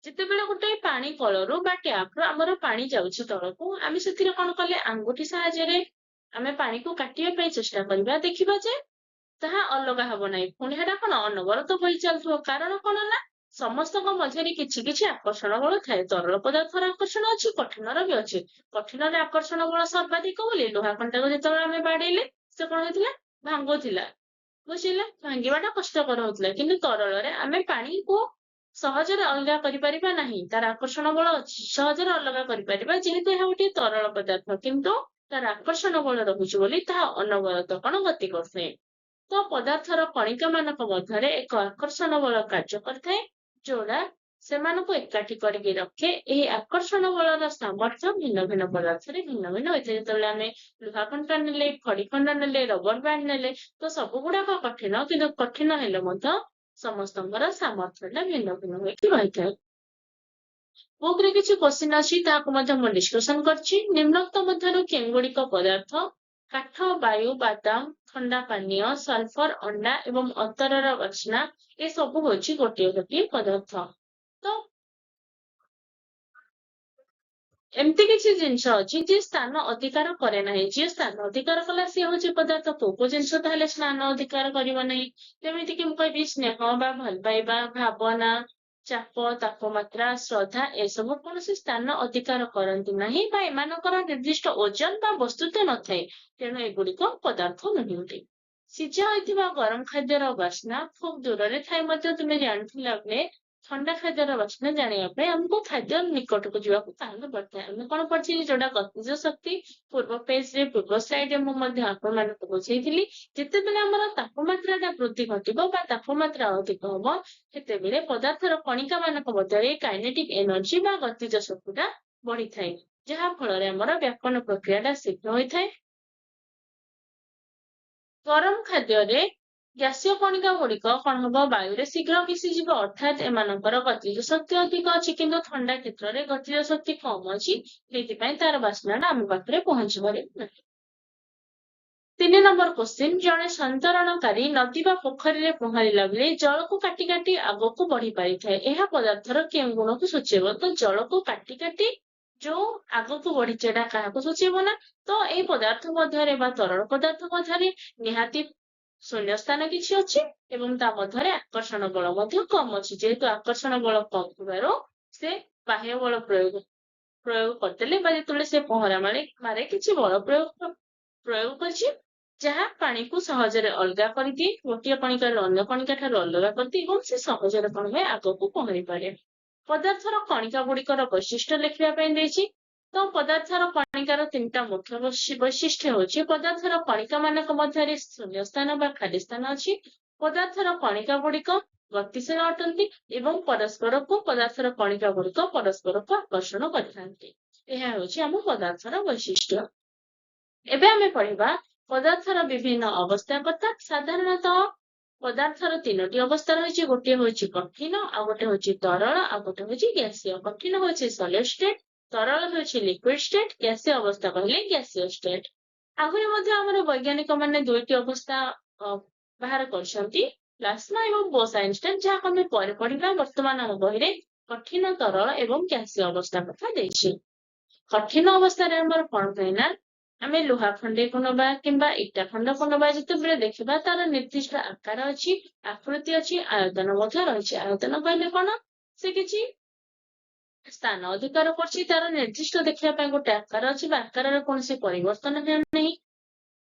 ଯେତେବେଳେ ଗୋଟେ ପାଣି କଳରୁ ବା ଟ୍ୟାପରୁ ଆମର ପାଣି ଯାଉଛି ତଳକୁ, ଆମେ ସେଥିରେ କଣ କଲେ, ଆଙ୍ଗୁଠି ସାହାଯ୍ୟରେ ଆମେ ପାଣିକୁ କାଟିବା ପାଇଁ ଚେଷ୍ଟା କରିବା, ଦେଖିବା ଯେ ତାହା ଅଲଗା ହବ ନାହିଁ, ପୁଣି ସେଟା କଣ ଅନବରତ ବହି ଚାଲୁଥିବ। କାରଣ କଣ ନା ସମସ୍ତଙ୍କ ମଧ୍ୟରେ କିଛି କିଛି ଆକର୍ଷଣ ବଳ ଥାଏ। ତରଳ ପଦାର୍ଥର ଆକର୍ଷଣ ଅଛି, କଠିନର ବି ଅଛି। କଠିନରେ ଆକର୍ଷଣ ବଳ ସର୍ବାଧିକ ବୋଲି ଲୁହା କଣ୍ଟାକୁ ଯେତେବେଳେ ଆମେ ବାଡେଇଲେ ସେ କଣ ହେଇଥିଲା? ଭାଙ୍ଗୁଥିଲା, ବୁଝିଲେ? ଭାଙ୍ଗିବାଟା କଷ୍ଟକର ହଉଥିଲା। କିନ୍ତୁ ତରଳରେ ଆମେ ପାଣିକୁ ସହଜରେ ଅଲଗା କରିପାରିବା ନାହିଁ, ତାର ଆକର୍ଷଣ ବଳ ଅଛି, ସହଜରେ ଅଲଗା କରିପାରିବା ଯେହେତୁ ଏହା ଗୋଟିଏ ତରଳ ପଦାର୍ଥ, କିନ୍ତୁ ତାର ଆକର୍ଷଣ ବଳ ରହୁଛି ବୋଲି ତାହା ଅନବରତ କଣ ଗତି କରୁଥାଏ। ତ ପଦାର୍ଥର କଣିକା ମାନଙ୍କ ମଧ୍ୟରେ ଏକ ଆକର୍ଷଣ ବଳ କାର୍ଯ୍ୟ କରିଥାଏ, ଯୋଉଟା ସେମାନଙ୍କୁ ଏକାଠି କରିକି ରଖେ। ଏହି ଆକର୍ଷଣ ବଳର ସାମର୍ଥ୍ୟ ଭିନ୍ନ ଭିନ୍ନ ପଦାର୍ଥରେ ଭିନ୍ନ ଭିନ୍ନ ହୋଇଥାଏ। ଯେତେବେଳେ ଆମେ ଲୁହା କଣ୍ଟା ନେଲେ, ଖଡି ଖଣ୍ଡ ନେଲେ, ରବର ବ୍ୟାଣ୍ଡ ନେଲେ, ତ ସବୁ ଗୁଡାକ କଠିନ, କିନ୍ତୁ କଠିନ ହେଲେ ମଧ୍ୟ ସମସ୍ତଙ୍କର ସାମର୍ଥ୍ୟଟା ଭିନ୍ନ ଭିନ୍ନ ହୋଇକି ରହିଥାଏ। ବୁକ୍ ରେ କିଛି କ୍ୱେଶ୍ଚିନ୍ ଅଛି, ତାହାକୁ ମଧ୍ୟ ମୁଁ ଡିସ୍କସନ କରିଛି। ନିମ୍ନୋକ୍ତ ମଧ୍ୟରୁ କେଉଁଗୁଡ଼ିକ ପଦାର୍ଥ? କାଠ, ବାୟୁ, ବାଦାମ, ଥଣ୍ଡା ପାନୀୟ, ସଲଫର, ଅଣ୍ଡା ଏବଂ ଅତରର ବାସ୍ନା, ଏସବୁ ହଉଛି ଗୋଟିଏ ଗୋଟିଏ ପଦାର୍ଥ। ତ ଏମିତି କିଛି ଜିନିଷ ଅଛି ଯିଏ ସ୍ଥାନ ଅଧିକାର କରେ ନାହିଁ। ଯିଏ ସ୍ଥାନ ଅଧିକାର କଲା ସିଏ ହଉଛି ପଦାର୍ଥ। କୋଉ କୋଉ ଜିନିଷ ତାହେଲେ ସ୍ଥାନ ଅଧିକାର କରିବ ନାହିଁ? ଯେମିତି କି ମୁଁ କହିବି ସ୍ନେହ ବା ଭଲ ପାଇବା, ଭାବନା, ଚାପ, ତାପମାତ୍ରା, ଶ୍ରଦ୍ଧା, ଏସବୁ କୌଣସି ସ୍ଥାନ ଅଧିକାର କରନ୍ତି ନାହିଁ ବା ଏମାନଙ୍କର ନିର୍ଦ୍ଦିଷ୍ଟ ଓଜନ ବା ବସ୍ତୁତ୍ୱ ନଥାଏ, ତେଣୁ ଏଗୁଡିକ ପଦାର୍ଥ ନୁହନ୍ତି। ସିଝା ହୋଇଥିବା ଗରମ ଖାଦ୍ୟର ବାସ୍ନା ଖୁବ ଦୂରରେ ଥାଇ ମଧ୍ୟ ତୁମେ ଜାଣିଥିଲା ବେଳେ ଥଣ୍ଡା ଖାଦ୍ୟର ବାସ୍ନା ଜାଣିବା ପାଇଁ ଆମକୁ ଖାଦ୍ୟ ନିକଟକୁ ଯିବାକୁ କାହିଁକି ପଡିଥାଏ? ଆମେ କଣ ପଢିଛେ? ଯୋଉଟା ଗତିଜ ଶକ୍ତି, ପୂର୍ବ ପେଜରେ, ପୂର୍ବ ସ୍ଲାଇଡରେ ମୁଁ ମଧ୍ୟ ଆପଣମାନଙ୍କୁ ବୁଝେଇଥିଲି। ଯେତେବେଳେ ଆମର ତାପମାତ୍ରାଟା ବୃଦ୍ଧି ଘଟିବ ବା ତାପମାତ୍ରା ଅଧିକ ହବ, ସେତେବେଳେ ପଦାର୍ଥର କଣିକା ମାନଙ୍କ ମଧ୍ୟରେ କାଇନେଟିକ ଏନର୍ଜି ବା ଗତିଜ ଶକ୍ତିଟା ବଢିଥାଏ, ଯାହା ଫଳରେ ଆମର ବ୍ୟାପନ ପ୍ରକ୍ରିୟାଟା ଶୀଘ୍ର ହୋଇଥାଏ। ଗରମ ଖାଦ୍ୟରେ ଗ୍ୟାସୀୟ କଣିକା ଗୁଡିକ କଣ ହବ? ବାୟୁରେ ଶୀଘ୍ର ମିଶିଯିବ, ଅର୍ଥାତ୍ ଏମାନଙ୍କର ଗତିଜ ଶକ୍ତି ଅଧିକ ଅଛି, କିନ୍ତୁ ଥଣ୍ଡା କ୍ଷେତ୍ରରେ ଗତିଜ ଶକ୍ତି କମ ଅଛି, ସେଇଥିପାଇଁ ତାର ବାସ୍ନାଟା ଆମ ପାଖରେ ପହଞ୍ଚି ପାରେ ନାହିଁ। 3 ନମ୍ବର କ୍ୱେଶ୍ଚିନ୍, ଜଣେ ସନ୍ତରଣକାରୀ ନଦୀ ବା ପୋଖରୀରେ ପହଁରିଲା ବେଳେ ଜଳକୁ କାଟି କାଟି ଆଗକୁ ବଢି ପାରିଥାଏ, ଏହା ପଦାର୍ଥର କେଉଁ ଗୁଣକୁ ସୂଚେଇବ? ତ ଜଳକୁ କାଟି କାଟି ଯୋଉ ଆଗକୁ ବଢିଛି, ଏଟା କାହାକୁ ସୂଚେଇବ ନା ତ ଏଇ ପଦାର୍ଥ ମଧ୍ୟରେ ବା ତରଳ ପଦାର୍ଥ ମଧ୍ୟରେ ନିହାତି ଶୂନ୍ୟ ସ୍ଥାନ କିଛି ଅଛି ଏବଂ ତା ମଧ୍ୟରେ ଆକର୍ଷଣ ବଳ ମଧ୍ୟ କମ ଅଛି। ଯେହେତୁ ଆକର୍ଷଣ ବଳ କମ ଥିବାରୁ ସେ ବାହ୍ୟ ବଳ ପ୍ରୟୋଗ କରିଦେଲେ ବା ଯେତେବେଳେ ସେ ପହଁରା ମାରେ କିଛି ବଳ ପ୍ରୟୋଗ କରିଛି, ଯାହା ପାଣିକୁ ସହଜରେ ଅଲଗା କରିଦିଏ, ଗୋଟିଏ କଣିକାରୁ ଅନ୍ୟ କଣିକା ଠାରୁ ଅଲଗା କରିଦିଏ ଏବଂ ସେ ସହଜରେ କଣ ହୁଏ, ଆଗକୁ ପହଁରି ପାରେ। ପଦାର୍ଥର କଣିକା ଗୁଡିକର ବୈଶିଷ୍ଟ୍ୟ ଲେଖିବା ପାଇଁ ଦେଇଛି। ତ ପଦାର୍ଥର କଣିକାର ତିନିଟା ମୁଖ୍ୟ ବୈଶିଷ୍ଟ୍ୟ ହେଉଛି, ପଦାର୍ଥର କଣିକା ମାନଙ୍କ ମଧ୍ୟରେ ଶୂନ୍ୟ ସ୍ଥାନ ବା ଖାଲି ସ୍ଥାନ ଅଛି, ପଦାର୍ଥର କଣିକା ଗୁଡିକ ଗତିଶୀଳ ଅଟନ୍ତି ଏବଂ ପରସ୍ପରକୁ ପଦାର୍ଥର କଣିକା ଗୁଡିକ ପରସ୍ପରକୁ ଆକର୍ଷଣ କରିଥାନ୍ତି। ଏହା ହେଉଛି ଆମ ପଦାର୍ଥର ବୈଶିଷ୍ଟ୍ୟ। ଏବେ ଆମେ ପଢିବା ପଦାର୍ଥର ବିଭିନ୍ନ ଅବସ୍ଥା କଥା। ସାଧାରଣତଃ ପଦାର୍ଥର ତିନୋଟି ଅବସ୍ଥା ରହିଛି। ଗୋଟିଏ ହଉଛି କଠିନ, ଆଉ ଗୋଟେ ହଉଛି ତରଳ, ଆଉ ଗୋଟେ ହଉଛି ଗ୍ୟାସୀୟ। କଠିନ ହଉଛି ସଲିଡ ଷ୍ଟେଟ, ତରଳ ହେଉଛି ଲିକ୍ୱିଡ ଷ୍ଟେଟ, ଗ୍ୟାସୀୟ ଅବସ୍ଥା କହିଲେ ଗ୍ୟାସୀୟ ଷ୍ଟେଟ। ଆହୁରି ମଧ୍ୟ ଆମର ବୈଜ୍ଞାନିକ ମାନେ ଦୁଇଟି ଅବସ୍ଥା ବାହାର କରିଛନ୍ତି, ପ୍ଲାଜମା ଏବଂ ବୋସ୍ ଆଇନଷ୍ଟାଇନ, ଯାହାକୁ ଆମେ ପରେ ପଢିବା। ବର୍ତ୍ତମାନ ଆମ ବହିରେ କଠିନ, ତରଳ ଏବଂ ଗ୍ୟାସୀୟ ଅବସ୍ଥା କଥା ଦେଇଛି। କଠିନ ଅବସ୍ଥାରେ ଆମର କଣ ହୁଏ ନା ଆମେ ଲୁହା ଖଣ୍ଡିକୁ ନବା କିମ୍ବା ଇଟା ଖଣ୍ଡକୁ ନବା, ଯେତେବେଳେ ଦେଖିବା ତାର ନିର୍ଦ୍ଦିଷ୍ଟ ଆକାର ଅଛି, ଆକୃତି ଅଛି, ଆୟତନ ମଧ୍ୟ ରହିଛି। ଆୟତନ କହିଲେ କଣ? ସେ କିଛି ସ୍ଥାନ ଅଧିକାର କରୁଛି, ତାର ନିର୍ଦ୍ଦିଷ୍ଟ ଦେଖିବା ପାଇଁ ଗୋଟେ ଆକାର ଅଛି ବା ଆକାରରେ କୌଣସି ପରିବର୍ତ୍ତନ ହେଉନାହିଁ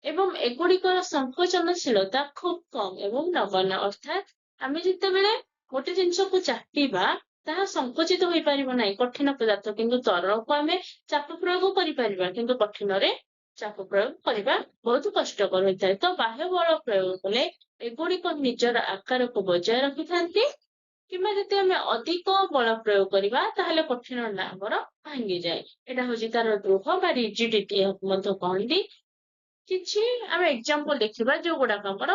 ଏବଂ ଏଗୁଡିକର ସଂକୋଚନଶୀଳତା ଖୁବ କମ ଏବଂ ନଗଣ୍ୟ। ଅର୍ଥାତ୍ ଆମେ ଯେତେବେଳେ ଗୋଟେ ଜିନିଷକୁ ଚାପିବା, ତାହା ସଂକୁଚିତ ହୋଇପାରିବ ନାହିଁ କଠିନ ପଦାର୍ଥ। କିନ୍ତୁ ତରଳକୁ ଆମେ ଚାପ ପ୍ରୟୋଗ କରିପାରିବା, କିନ୍ତୁ କଠିନରେ ଚାପ ପ୍ରୟୋଗ କରିବା ବହୁତ କଷ୍ଟକର ହୋଇଥାଏ। ତ ବାହ୍ୟ ବଳ ପ୍ରୟୋଗ କଲେ ଏଗୁଡିକ ନିଜର ଆକାରକୁ ବଜାୟ ରଖିଥାନ୍ତି, କିମ୍ବା ଯଦି ଆମେ ଅଧିକ ବଳ ପ୍ରୟୋଗ କରିବା ତାହେଲେ କଠିନ ଆମର ଭାଙ୍ଗିଯାଏ। ଏଇଟା ହଉଛି ତାର ଦୃଢ ବା ରିଜିଡିଟି ଏହାକୁ ମଧ୍ୟ କହନ୍ତି। କିଛି ଆମେ ଏକ୍ଜାମ୍ପଲ ଦେଖିବା ଯୋଉଗୁଡାକ ଆମର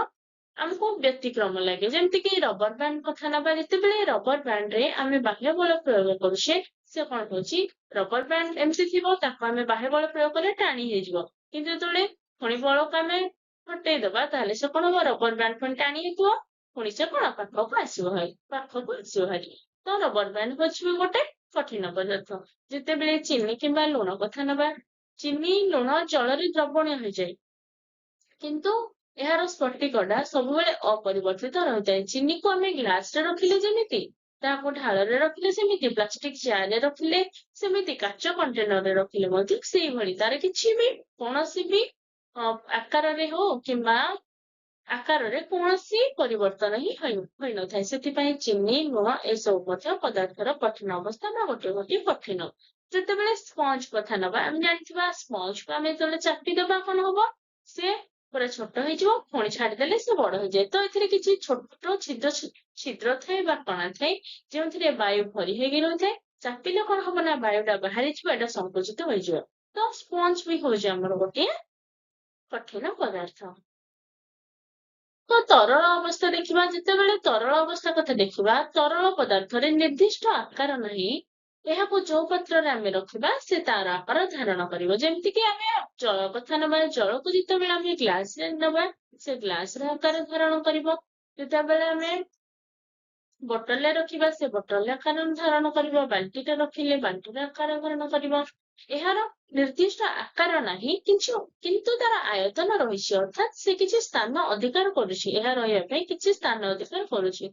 ଆମକୁ ବ୍ୟତିକ୍ରମ ଲାଗେ, ଯେମିତି କି ରବର ବ୍ୟାଣ୍ଡ କଥା ନବା। ଯେତେବେଳେ ରବର ବ୍ୟାଣ୍ଡରେ ଆମେ ବାହ୍ୟ ବଳ ପ୍ରୟୋଗ କରୁଛେ, ସେ କଣ ହଉଛି, ରବର ବ୍ୟାଣ୍ଡ ଏମିତି ଥିବ, ତାକୁ ଆମେ ବାହ୍ୟ ବଳ ପ୍ରୟୋଗ କଲେ ଟାଣି ହେଇଯିବ। କିନ୍ତୁ ଯେତେବେଳେ ପୁଣି ବଳକୁ ଆମେ ହଟେଇଦବା, ତାହେଲେ ସେ କଣ ହବ? ରବର ବ୍ୟାଣ୍ଡ ପୁଣି ଟାଣି ହେଇଥିବ, ପୁଣି ସେ କଣ ପାଖକୁ ଆସିବ ଭାରି, ପାଖକୁ ଆସିବ ଭାରି। ତ ରବର ବ୍ୟାଣ୍ଡ ହଉଛି ବି ଗୋଟେ କଠିନ ପଦାର୍ଥ। ଯେତେବେଳେ ଚିନି କିମ୍ବା ଲୁଣ କଥା ନବା, ଚିନି ଲୁଣ ଜଳରେ ଦ୍ରବଣୀୟ ହେଇଯାଏ, କିନ୍ତୁ ଏହାର ସ୍ଫଟିକଟା ସବୁବେଳେ ଅପରିବର୍ତ୍ତିତ ରହିଥାଏ। ଚିନିକୁ ଆମେ ଗ୍ଲାସରେ ରଖିଲେ ଯେମିତି, ତାହାକୁ ଢାଳରେ ରଖିଲେ ସେମିତି, ପ୍ଲାଷ୍ଟିକ ଜାରରେ ରଖିଲେ ସେମିତି, କାଚ କଣ୍ଟେନରରେ ରଖିଲେ ମଧ୍ୟ ସେଇଭଳି, ତାର କିଛି ବି କୌଣସି ବି ଆକାରରେ ହଉ କିମ୍ବା ଆକାରରେ କୌଣସି ପରିବର୍ତ୍ତନ ହିଁ ହୋଇନଥାଏ। ସେଥିପାଇଁ ଚିନି, ଲୁଣ ଏସବୁ ମଧ୍ୟ ପଦାର୍ଥର କଠିନ ଅବସ୍ଥା ବା ଗୋଟିଏ ଗୋଟିଏ କଠିନ। ଯେତେବେଳେ ସ୍ପଞ୍ଜ କଥା ନବା, ଆମେ ଜାଣିଥିବା ସ୍ପଞ୍ଜକୁ ଆମେ ଯେତେବେଳେ ଚାପିଦବା କଣ ହବ? ସେ ପୁରା ଛୋଟ ହେଇଯିବ, ପୁଣି ଛାଡିଦେଲେ ସେ ବଡ ହେଇଯାଏ। ତ ଏଥିରେ କିଛି ଛୋଟ ଛିଦ୍ର ଥାଏ ବା କଣା ଥାଏ, ଯେଉଁଥିରେ ବାୟୁ ଭରି ହେଇକି ରହିଥାଏ। ଚାପିଲେ କଣ ହବ ନା ବାୟୁଟା ବାହାରିଯିବ, ଏଇଟା ସଂକୁଚିତ ହୋଇଯିବ। ତ ସ୍ପଞ୍ଜ ବି ହଉଛି ଆମର ଗୋଟିଏ କଠିନ ପଦାର୍ଥ। ତ ତରଳ ଅବସ୍ଥା ଦେଖିବା। ଯେତେବେଳେ ତରଳ ଅବସ୍ଥା କଥା ଦେଖିବା, ତରଳ ପଦାର୍ଥରେ ନିର୍ଦ୍ଦିଷ୍ଟ ଆକାର ନାହିଁ। ଏହାକୁ ଯୋଉ ପାତ୍ରରେ ଆମେ ରଖିବା ସେ ତାର ଆକାର ଧାରଣ କରିବ। ଯେମିତିକି ଆମେ ଜଳ କଥା ନବା, ଜଳକୁ ଯେତେବେଳେ ଆମେ ଗ୍ଲାସରେ ନବା ସେ ଗ୍ଲାସର ଆକାର ଧାରଣ କରିବ, ଯେତେବେଳେ ଆମେ ବୋଟଲରେ ରଖିବା ସେ ବୋଟଲର ଆକାର ଧାରଣ କରିବ, ବାଲ୍ଟିରେ ରଖିଲେ ବାଲ୍ଟିର ଆକାର ଧାରଣ କରିବ। ଏହାର ନିର୍ଦ୍ଦିଷ୍ଟ ଆକାର ନାହିଁ କିଛି, କିନ୍ତୁ ତାର ଆୟତନ ରହିଛି, ଅର୍ଥାତ୍ ସେ କିଛି ସ୍ଥାନ ଅଧିକାର କରୁଛି, ଏହା ରହିବା ପାଇଁ କିଛି ସ୍ଥାନ ଅଧିକାର କରୁଛି।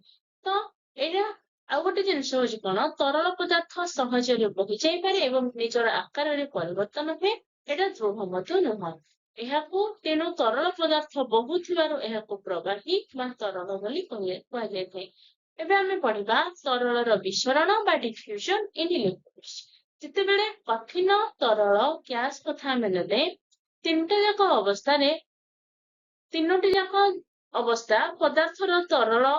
ତ ଏଇଟା ଆଉ ଗୋଟେ ଜିନିଷ ହଉଛି କଣ, ତରଳ ପଦାର୍ଥ ସହଜରେ ବୋହି ଯାଇପାରେ ଏବଂ ନିଜର ଆକାରରେ ପରିବର୍ତ୍ତନ ହୁଏ। ଏଇଟା ଦୃଢ ମଧ୍ୟ ନୁହଁ। ଏହାକୁ ତେଣୁ ତରଳ ପଦାର୍ଥ ବହୁଥିବାରୁ ଏହାକୁ ପ୍ରବାହୀ ବା ତରଳ ବୋଲି କୁହାଯାଇଥାଏ। ଏବେ ଆମେ ପଢିବା ତରଳର ବିସରଣ ବା ଡିଫ୍ୟୁଜନ ଇନ୍ ଲିକ୍ୱିଡ୍ସ। ଯେତେବେଳେ କଠିନ, ତରଳ, ଗ୍ୟାସ କଥା ଆମେ ନେଲେ, ତିନିଟା ଯାକ ଅବସ୍ଥାରେ, ତିନୋଟି ଯାକ ଅବସ୍ଥା ପଦାର୍ଥର ତରଳ